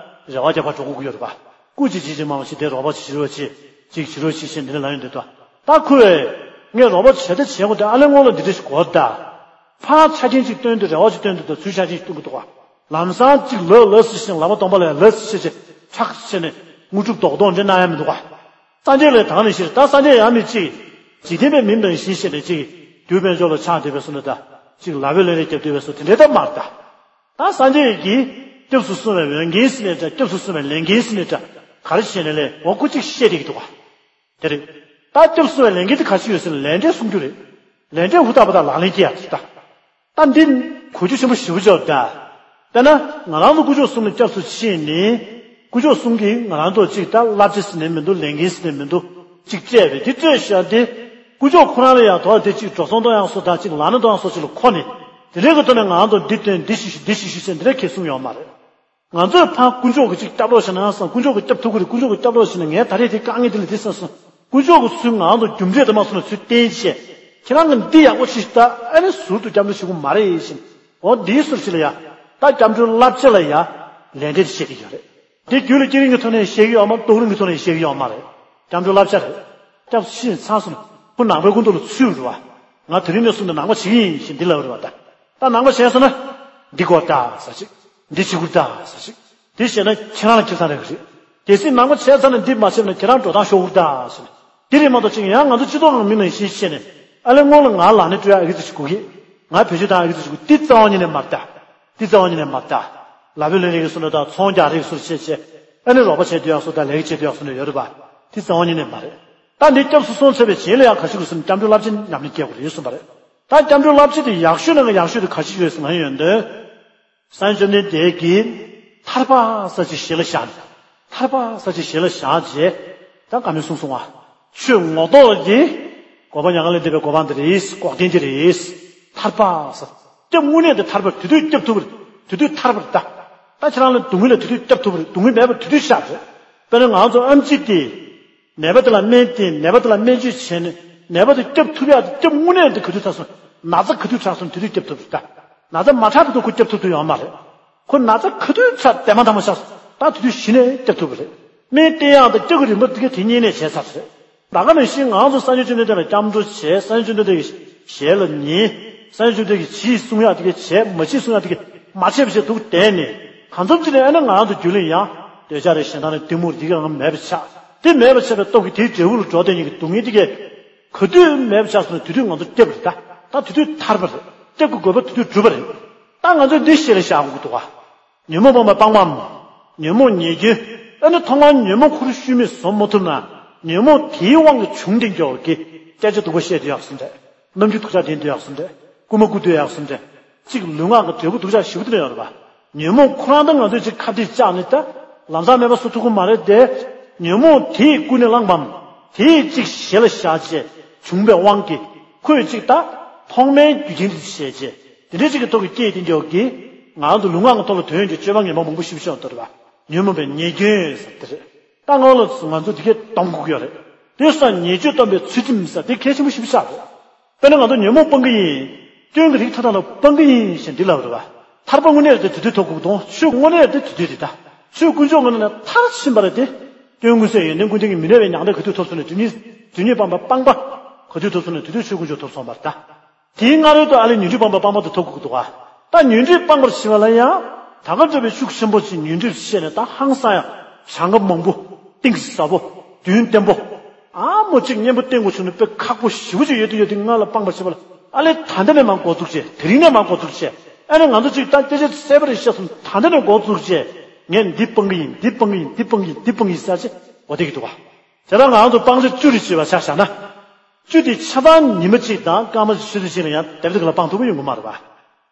བ་རྒྱག་པར་འགྲོ་དགོས་ཀྱི་ཡོད་རེད་པ། སྐུ་མཁྱེན་ཅིག་ཅིག་མ་མ་ཞིག་དེ་རོགས་པ་ཅིག་བྱེད་རོགས་བྱེད། ཅིག་བྱེད་རོགས་བྱེད་ཞེས་འདི་ནས་ལབ་ཡོང་དུས་ད། ད་ཁོས་ངས་རོགས་པ་བྱེད་ད་བྱེད་དགོས་ད། ཨ་ལས་སྔོན་ལ་འདི་འདྲ་ཞིག་དགོས་ད། ཕར་ཆ་རྐྱེན་ཅིག་བཏོན་དུས་རེ་བ་ཅིག་བཏོན་དུས་ད་ཚུར་ཆ་རྐྱེན་ཅིག་བཏོན་གི་འདུག་ག་ལམ་སང་ཅིག་ལབ་ལབ་ཟེར་ཞིང་ལབ་མ་གཏོང་པ་ལ་ལབ་ཟེར་བྱས་བྱས་ཁྲག་བྱས་ནས་དངོས་གྲུབ་རྡོག་རྡོག་འདྲ་གནང་ཡ་མི་འདུག་ག་སངས་རྒྱས་ལས་དང་ནས་ཤེས་ད་སངས་རྒྱས་ཡང་མི་གཅིག་འཇིག་རྟེན་པའི་མི་འདྲ་ཞིག་བྱས་ནས་གཅིག་རྒྱུ་དཔལ་འབྱོར་ལ་ཆགས་བསྡད་པའི་སོ་ན་ད་གཅིག་ལ་བའི་ལས་རེ་རྒྱབ་བསྡད་པའི་སོ་དེ་འདྲའི་ད་མར་ད། ད་སངས་རྒྱས་ཀྱིས་སྐྱབས་སུ་སོང་བའི་འོས་འགན་ཟེར་ནས་འདྲ་སྐྱབས་སུ་སོང་བའི་ལས་འགན་ཟེར་ནས་འདྲ་ག་རེ་བྱས་ནས་ལས་འོ་ཁོ་གཅིག་བཤད་བསྡད་ཀྱི་འདུག་ག་དེ་རེད། ད་སྐྱབས་སུ་སོང་བའི་ལས་འགན་དེ་ག་ཅི་ཡོད་ཟེར་ན་ལས་འབྲས་སྲུང་རྒྱུ་རེད། ལས་འབྲས་ཧུར་ཐག་པ་དང་ལག་ལེན་སྐྱེལ་ཡག་ཅིག་ད། ད་འདི་གོ་རྒྱུ་ཆེན་པོ་ཞེ་པོ་ཅིག་ཡོད་ད། དཔེར་ན་ང་རང་ཚོ་དཀོན་མཆོག་གསུམ་ལ་སྐྱབས་སུ་མཆི་ནས། དཀོན་མཆོག་གསུམ་གྱིས་ང་རང་ཚོ་གཅིག་ད་བསླབ་བྱ་ཟེར་ནས་མི་འདུག་ལས་འགན་ཟེར་ནས་མི་འདུག་གཅིག་སྤྲད་པས་འདི་སྤྲད་བཞག་སྟེ། དཀོན་མཆོག་ཁོ་རང་ལ་ཡང་དོ་དེ་གཅིག་འགྲོ་སོང་གཏོང་ཡག་སོགས་དང་གཅིག་ལག་ན་གཏོང་ཡག་སོགས་ཅིག་ལ་མཁོ་ནས། དེ་འདྲའི་གི་ཐོག་ནས་ང་རང་ཚོ་འདི་བཏོན་འདི་ཞིག་ཞུ་འདི་ཞིག་ཞུ་ཟེར་འདི་འདྲ་གལ་གསུམ་ཡོད་མ་རེད། ང་ཚོས་ཕར་དཀོན་མཆོག་གི་ཅིག་སྐྱབས་རོགས་བྱས་ན་བསམ། དཀོན་མཆོག་གི་སྐྱབས་ཐུབ་ཀྱི་རེད། དཀོན་མཆོག་གི་སྐྱབས་རོགས་བྱས་ན་ངས་ད་རེས་དེ་དཀའ་ངལ་དེ་ལས་དེ་བསམ་སོང་། དཀོན་མཆོག་གི་ཚུལ་ང་རང་ཚོ་རྒྱུ་འབྲས་དུ་མ་སོང་ན་ཚུལ་བསྟན་བྱས། ཁྱེད་རང་གི་འདི་ཡག་པོ་ཞིག་ལྟ་ཨ་ནི་ཟུར་དུ་སྐྱབས་འགྲོ་ཞུ་གི་མ་རེད་ཞེས། འོ་འདིའི་ཟུར་ཞིག་ལ་ཡ། ད་སྐྱབས་འགྲོའི་བསླབ་བྱ་ལ་ཡ། ལས་འབྲས་དེ་བཤད་ཀྱི་ཡོད་རེད། འདི་རྒྱུད་ལ་སྐྱེ་རིང་གི་ཐོག་ནས་བཤད་ཀྱི་ཡོད་མ་རྟོགས་རིང་གི་ཐོག་ནས་བཤད་ཀྱི་ཡོད་མ་རེད། སྐྱབས་འགྲོའི་བསླབ་བྱ་རེད། སྐྱབས་སུ་མཆི་ཚར་སོང་ན་ཁོ་ནང་པའི་སྐུ་མདོག་ལ་ཚུད་རེད་བ། ང་དེ་རིང་ནས་བཟུང་སྟེ་ནང་པ་བྱེད་ཀྱི་ཡིན་ཞེས་འདི་ལབ་རེད་བ་ད། ད་ནང་པ་བྱས་སོང་ན། འདི་དགོས་ད་ཟེར་ཞིག་འདི་བྱེད་དགོས་ད་ཟེར་ཞིག་འདི་བྱས་ན་ཁྱེད་རང་ལ་ཁེ་བཟང་རེད་གི་རེད། གལ་སྲིད་ནང་པ་བྱས་ཚར་ན་འདི་མ་བྱས་ན་ཁྱེད་རང་འགྲོ་སྟངས་ཤོར་གི་རེད་ད་ཟེར་ནས། འདི་རེད་མ་གཏོགས་ཅིག་ཡང་ང་ཚོ་སྤྱི་ཚོགས་ནང་མི་ནང་བཞིན་བྱས་ནས་ཨ་ལས་སྔོན་ལ་ང་ལག་ནས་སྤྲོད་ཡག་ཨ་གི་ཚོ་ཞིག་དགོས་ཀྱི། ང་བེད་སྤྱོད་བཏང་ཨ་གི་ཚོ་ཞིག་དགོས་འདི་རྩ་བ་ཉིད་ནས་མ་རེད་ད། འདི་རྩ་བ་ཉིད་ནས་མ་རེད་ད། ལ་བའི་ལས་རིགས་སུ་ལ་དང་ཚོང་རྒྱག་རིགས་སུ་བྱས་བྱས། ཨ་ནི་རོགས་པ་བྱས་སྡོད་ཡག་སུ་དང་ལས་ཀ་བྱས་སྡོད་ཡག་སུ་ནས་ཡོད་རེད་པ། འདི་རྩ་བ་ཉིད་ནས་མ་རེད། ད་འདི་སྐྱབས་སུ་སོང་ཚར་བའི་རྗེས་ལ་ཡང་ག་ཞིག་རེད་ཟེར་ན་སྐྱབས་འགྲོའི་བསླབ་བྱ་ཉམས་ལེན་སྐྱེལ་དགོས་རེད་གསུངས་པ་རེད། ད་སྐྱབས་འགྲོའི་བསླབ་བྱ་དེ་ཡག་ཤོས་ནང་གི་ཡག་ཤོས་དེ་ག་ཞིག་ཡོད་ཟེར་ན་ཡོན་ཏན། སངས་རྒྱས་བཅོམ་ལྡན་འདས་ཀྱིས་ཐར་པ་ཟེར་ཅིག་ཞལ་ལ་བཞག་ནས། ཐར་པ་ཟེར་ཅིག་ཞལ་ལ་བཞག་རྗེས། ད་ག་མི་གསུངས་སོང་བ། ཆོས་ངོ་ཐོག་གི་གོ་འཕང་མྱ་ངན་ལས་འདས་པའི་གོ་འཕང་དེ་རེད། འགོག་བདེན་དེ་རེད། ཐར་པ་ཟེར། སྐྱབས་དངོས་གནས་དེ་ཐར་པ་དེ་དུས་སྐྱབས་ཐུབ་པ་རེད། དེ་དུས་ཐར་པ་རེད་ད། ད་ཁྱེད་རང་ལ་སྡུག་བསྔལ་ལ་དེ་དུས་སྐྱབས་ཐུབ་པ་རེད། སྡུག་བསྔལ་མེད་པ་དེ་དུས་ཤར་རེད། དཔེར་ན་ང་ཚོ་ཨེམ་ཆི་དེ། ནད་པ་དེ་ལ་སྨན་བསྟེན། ནད་པ་དེ་ལ་སྨན་བཅོས་བྱས་ནས་ནད་པ་དེ་སྐྱོབ་ཐུབ་ཡག་དེ་སྐྱབས་དངོས་གནས་དེ་ག་དུས་དྲག་སོང་། ན་ཚ་ག་དུས་དྲག་སོང་དེ་དུས་སྐྱོབ་ཐུབ་རེད་ད། ན་ཚ་མ་དྲག་བར་དུ་ཁོ་སྐྱོབ་ཐུབ་ཐུབ་ཡོད་མ་རེད། ཁོ་ན་ཚ་ག་དུས་དྲག་དེ་མ་ཐ་མ་ཆགས་སོང་ད་དེ་དུས་གཞི་ནས་སྐྱོབ་ཐུབ་པ་རེད། སྨན་བསྟེན་ཡག་དང་སྐྱབས་ཀྱི་རིམ་པ་དེ་ག་དེ་གཉིས་ནས་བྱས་ཚར་རེད། ད་ག་ནང་བཞིན་ང་ཚོ་སངས་རྒྱས་བཅོམ་ལྡན་འདས་ལ་སྐྱབས་འགྲོ་བྱས། སངས་རྒྱས་བཅོམ་ལྡན་འདས་ཀྱི་ཞལ་ལ་ཉན། སངས་རྒྱས་བཅོམ་ལྡན་འདས་ཀྱིས་ཇི་གསུང་ཡག་དེ་ག་བྱས། མ་བྱེད་གསུང་ཡག་དེ་ག་མ་བྱས་པ་བྱས་འདུག་བསྡད་ནས། གང་འཚམ་ཅིག་ནས་ཨ་ནི་ང་རང་ཚོ་རྒྱུད་ལ་ཡང་འདོད་ཆགས་རེད། ཞེ་སྡང་རེད། གཏི་མུག་རེད། དེ་ག་རང་མེད་པ་ཆགས། དེ་མེད་པ་ཆགས་པའི་སྟོབས་ཀྱིས་དེའི་འབྲས་བུ་ལ་འགྲོ་བསྡད་མཁན་གྱི་སྡུག་བསྔལ་དེ་གས་ག་དུས་མེད་པ་ཆགས་སོང་ན་དེ་དུས་ང་ཚོ་སྐྱབས་རེད་ད། ད་དེ་དུས་ཐར་པ་རེད། སྐྱབས་ཀྱི་དགོས་པ་དེ་དུས་གྲུབ་པ་རེད། ད་ང་ཚོས་འདི་ཤེས་ལ་བཞག་དགོས་ཀྱི་འདུག་ག་ཉོན་མོངས་སྤངས་པའི་སྤངས་པའམ། ཉོན་མོངས་ཉེས་སྐྱོན། ཨ་ནི་ཐོག་མར་ཉོན་མོངས་ཁོ་རང་ཤུལ་མེད་བཟོ་མ་ཐུབ་ན། ཉོན་མོངས་དེའི་དབང་གིས་བྱུང་བསྡད་ཀྱོག་གི་སྐད་ཆ་སྡུག་པ་བཤད་སྡོད་ཡག་སུ་འདྲ། རྣམ་འགྱུར་སྡུག་ཅག་འགྲན་སྡོད་ཡག་སུ་འདྲ། རྐུ་མ་རྐུ་སྡོད་ཡག་སུ་འདྲ། གཅིག་ལུས་ངག་གི་འབྲས་བུ་སྡུག་ཅག་ཞེ་པོ་དེ་འདྲ་ཡོད་རེད་པ། ཉོན་མོངས་ཁོ་རང་དང་ང་ཚོས་གཅིག་ཁ་གཏད་བཅག་ནས་ད། ལམ་སང་མེད་པ་བཟོ་ཐུབ་ཀྱི་མ་རེད་དེ། ཉོན་མོངས་དེས་ཀུན་ནས་བསླངས་པའམ། དེས་གཅིག་ཞལ་ལ་བཞག་བྱས་བྱུང་བའི་དབང་གིས་ཁོས་གཅིག་ད། ཐོག་མའི་རྒྱུ་རྐྱེན་དེ་བཤད་བྱས། དེ་འདྲའི་གཅིག་གི་ཐོག་གི་སྐྱེས་དེ་འགྱོག་གི། ང་རང་ཚོ་ལུས་ངག་གི་ཐོག་ལ་དོན་གྱི་སྤྱོད་པ་ངན་པ་མང་པོ་ཞིབ་ཤོག་ལྟར་བ། ཉོན་མོངས་པའི་ཉེས་སྐྱོན་ཟེར་དེ་རེད། ད་ང་ལ་ང་ཚོ་དེ་གས་གཏོང་དགོས་ཀྱི་ཡོད་རེད། དེ་སང་ཉེས་སྤྱོད་སྡོམ་པའི་ཚུལ་ཁྲིམས་ཟེར་དེ་གལ་ཆེན་པོ་ཞིག་ཆགས་རེད། དཔེར་ན་ང་ཚོ་ཉོན་མོངས་སྤང་གི་ཡིན། སྐྱོན་གྱི་རིགས་མཐའ་དག་ལ་སྤང་གི་ཡིན་ཞེས་འདི་ལབ་རེད་བ། ཐར་པ་དངོས་གནས་རེད་དེ་དེ་དུས་ཐོབ་དགོས་དང་ཆོས་དངོས་གནས་རེད་དེ་དེ་དུས་རེད་ད། ཆོས་དཀོན་མཆོག་དངོས་གནས་ལ་མཐར་ཕྱིན་པ་རེད་དེ། སྐྱོན་ཀུན་ཟད་ཡོན་ཏན་ཀུན་ལྡན་གྱི་མི་གནས་པའི་མྱང་འདས་ག་དུས་ཐོབ་སོང་ན་དུས་གཉིས། དུས་གཉིས་སྤངས་པ་སྤངས་པ། ག་དུས་ཐོབ་སོང་ན་དེ་དུས་ཆོས་དཀོན་མཆོག་ཐོབ་སོང་བ་རེད་ད། དེའི་སྔ་རོལ་དུ་ཨ་ལས་ཉོན་སྒྲིབ་སྤངས་པ་སྤངས་པ་དེ་ཐོབ་དགོས་ཀྱི་འདུག་ག་ད་ཉོན་སྒྲིབ་སྤངས་པར་བྱེད་པ་ལ་ཡང་། ད་ག་འདྲ་བའི་ཤུགས་ཆེན་པོ་ཅིག་ཉོན་སྒྲིབ་བཤད་ནས་ད་ཧང་སང་ཡང་གྱངས་ཁ་མང་པོ། གཏིང་ཟབ་པོ། དུས་བརྟན་པོ། ཨ་མོ་གཅིག་གཉེན་པོ་བསྟེན་དགོས་བྱུང་ན་དཔེ་ཁག་པོ་ཞེ་པོ་ཅིག་ཡོད་དུ་ཡོད་དུ་སྔ་ལ་སྤངས་པར་བྱེད་པ་ལ་ཨ་ལས་ད་ལྟ་ནས་མར་འགོ་འཛུགས་བྱས། དེ་རིང་ནས་མར་འགོ་འཛུགས་བྱས། ཨ་ནི་ང་ཚོ་གཅིག་ད་སྐད་ཆ་གསལ་པོ་རེ་བཤད་སོང་ད་ལྟ་ནས་འགོ་འཛུགས་བྱས། ངས་འདི་སྤང་གི་ཡིན། འདི་སྤང་གི་ཡིན། འདི་སྤང་གི་ཡིན། འདི་སྤང་གི་ཡིན་ཟེར་བྱས་འགོ་བསྡད་ཀྱི་འདུག་ག་དེ་ལ་ང་ཚོ་སྤང་བྱ་བཅུ་རེ་བྱས་པ་ཆ་བཞག་ན། བཅུ་དེ་ཆ་ཚང་ཉི་མ་གཅིག་དང་སྐར་མ་གཅིག་ཆུ་ཚོད་གཅིག་ལ་ཡང་དེབ་དེ་ག་ལ་སྤང་ཐུབ་ཀྱི་ཡོང་གི་མ་རེད་པ།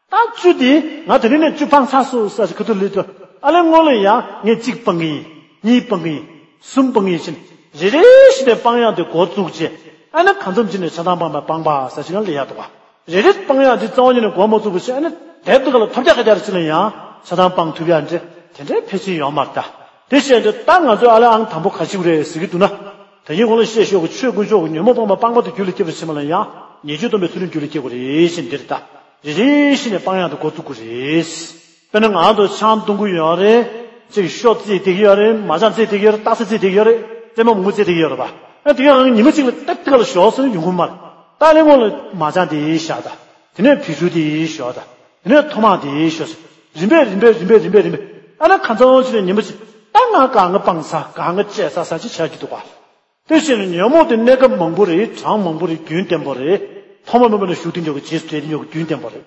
ད་བཅུ་དེ་ང་དེ་རིང་ནས་བཅུ་སྤང་ཚར་སོང་ཟེར་ཁ་ཐུག་ལས་དུ། ཨ་ལས་སྔོན་ལ་ཡང་ངས་གཅིག་སྤང་གི་ཡིན། གཉིས་སྤང་གི་ཡིན། གསུམ་སྤང་གི་ཡིན་ཕྱིན། རེ་རེ་བཞིན་ནས་སྤང་ཡག་དེ་འགོ་བཙུགས་རྗེས། ཨ་ནི་གང་འཚམ་ཅིག་ནས་ཆགས་སྡང་སྤངས་པ་སྤངས་པ་ཟེར་ཞིག་ཡང་ལས་ཡག་འདུག་བ། རེ་རེ་སྤང་ཡག་དེ་རྩ་བ་ཉིད་ནས་འགོ་མ་བཙུགས་པ་ཞིག་ཨ་ནི་དེབ་དེ་ག་ལ་ཐོབ་རྒྱག་ཁ་རྒྱག་རེ་ཅིག་ལ་ཡང་ཆགས་སྡང་སྤང་ཐུབ་ཡག་འདྲ་དེ་འདྲའི་ཕལ་ཆེར་ཡོད་མ་རེད་ད། དེ་བྱས་ཏེ་ད་ང་ཚོའི་ཨ་ལས་ཨང་དང་པོ་ག་ཞིག་རེད་ཟེར་གྱི་འདུག་ན། ད་གིན་གོང་ལ་བཤད་ཞོར་གྱི་ཆོས་དཀོན་མཆོག་གི་ཉོན་མོངས་སྤངས་པ་སྤངས་པ་དེ་རྒྱུད་ལ་སྐྱེས་པ་ཕྱིན་པ་ལ་ཡང་ཉེས་སྤྱོད་སྡོམ་པའི་ཚུལ་ཁྲིམས་རྒྱུད་ལ་སྐྱེ་དགོས་རེད་ཞེས་འདིར་ད། རེ་རེ་བཞིན་ནས་སྤང་ཡག་དེ་འགོ་བཙུགས་དགོས་རེད། དཔེར་ན་ང་ཚོ་ཆང་འཐུང་གི་ཡོད་རེད། ཅིག་ཤོ་རྩེད་བསྡད་ཀྱི་ཡོད་རེད། མ་ཅང་རྩེད་བསྡད་ཀྱི་ཡོད་རེད། སྟག་རྩེད་བསྡད་ཀྱི་ཡོད་རེད། རྩེད་མོ་མོ་རྩེད་བསྡད་ཀྱི་ཡོད་རེད་པ། ཨ་དེ་ག་རང་ཉི་མ་གཅིག་ལ་ཏག་ཏག་ལ་ཞོག་ཟེར་ན་ཡོང་གི་མ་རེད། ད་ལས་སྔོན་ལ་མ་ཅང་དེ་བཞག་ད། དེ་ནས་བི་ཤུ་དེ་ཞོག་ད། དེ་ནས་ཐོག་མ་དེ་ཞོག་ཟེར། རིམ་པས་རིམ་པས་རིམ་པས་རིམ་པས་རིམ་པས། ཨ་ན་གང་ཚང་ཅིག་ནས་ཉི་མ་གཅིག་ད་ང་གང་ང་སྤངས་ས་གང་ང་བཅད་ས་ས་ཅིག་བྱ་རྒྱུ་འདུག་ག། དེ་བཞིན་ཉོན་མོངས་དེ་གནས་སྐབས་མང་པོ་རེད། གྲངས་མང་པོ་རེད། རྒྱུན་བརྟན་པོ་རེད། ཐོག་མ་མེད་པ་ནས་ཞུགས་དེ་འཇོག་གི་རྗེས་སུ་འབྲེལ་དེ་འཇོག་གི་རྒྱུན་བརྟན་པོ་རེད།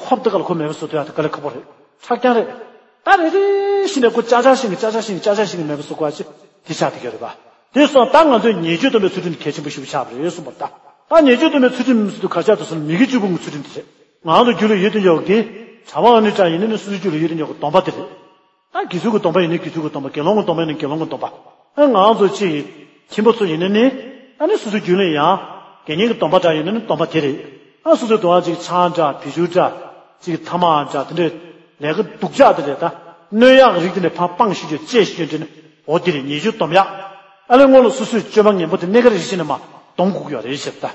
ཧོབ་ཏེ་ག་ལ་ཁོ་མེད་པ་བཟོ་ཐུབ་ཡག་དེ་དཀའ་ལས་ཁག་པོ་རེད། ཁྲག་རྐྱང་རེད། ད་རེ་རེ་བཞིན་ནས་ཁོ་ཅག་ཅག་བཞིན་གྱི་ཅག་ཅག་བཞིན་གྱི་ཅག་ཅག་བཞིན་གྱི་མེད་པ་བཟོ་དགོས་ཅི་དེ་ཆགས་བསྡད་ཀྱི་རེད་པ། དེ་སོང་ད་ང་ཚོས་ཉེས་སྤྱོད་སྡོམ་པའི་ཚུལ་ཁྲིམས་གལ་ཆེན་པོ་ཞེ་པོ་ཆགས་པ་རེད་གསུངས་པ་རེད་ད། ད་ཉེས་སྤྱོད་སྡོམ་པའི་ཚུལ་ཁྲིམས་ཟེར་དུས་ག་རེ་ཆགས་འདུག་ཟེར་ན་མི་དགེ་བཅུ་སྤོང་གི་ཚུལ་ཁྲིམས་དེ་རེད། ང་ཚོ་རྒྱུད་ལ་ཡོད་དེ་འཇོག་གི་གྲྭ་པ་ཨ་ནི་འདྲ་ཡིན་ན་ནི་སོ་སོའི་རྒྱུད་ལ་ཡོད་དེ་འཇོག་གི་སྡོམ་པ་དེ་རེད། ཨ་དགེ་ཚུལ་གྱི་སྡོམ་པ་ཡིན་ན་དགེ་ཚུལ་གྱི་སྡོམ་པ། དགེ་སློང་གི་སྡོམ་པ་ཡིན་ན་དགེ་སློང་གི་སྡོམ་པ། ཨ་ང་ཚོ་ཅིག་ཁྱིམ་པ་ཚོ་ཡིན་ན་ནི། ཨ་ནི་སོ་སོའི་རྒྱུད་ལ་ཡང་དགེ་བསྙེན་གྱི་སྡོམ་པ་འདྲ་ཡིན་ན་ནི་སྡོམ་པ་དེ་རེད། ཨ་སོ་སོའི་སྡོམ་པ་ཅིག་ཆང་འདྲ་བི་ཤུ་འདྲ། ཅིག་ཐ་མག་འདྲ་དེ་འདྲའི་ལས་ཀ་སྡུག་ཅག་དེ་རེད་ད། གནོད་ཡག་གི་རིགས་དེ་འདྲ་ཕར་སྤང་ཤེས་རྒྱུ་བཅད་ཤེས་རྒྱུ་འདྲ་ནི་འོ་དེ་རེད། ཉེས་སྤྱོད་སྡོམ་ཡག་ཨ་ལས་སྔོན་ལ་སོ་སོའི་སྤྱོད་པ་ངན་པ་དེ་གནས་ག་རེ་བཞིན་ནས་མ་སྡོམ་དགོས་ཀྱི་ཡོད་རེད་ཞེས་ད།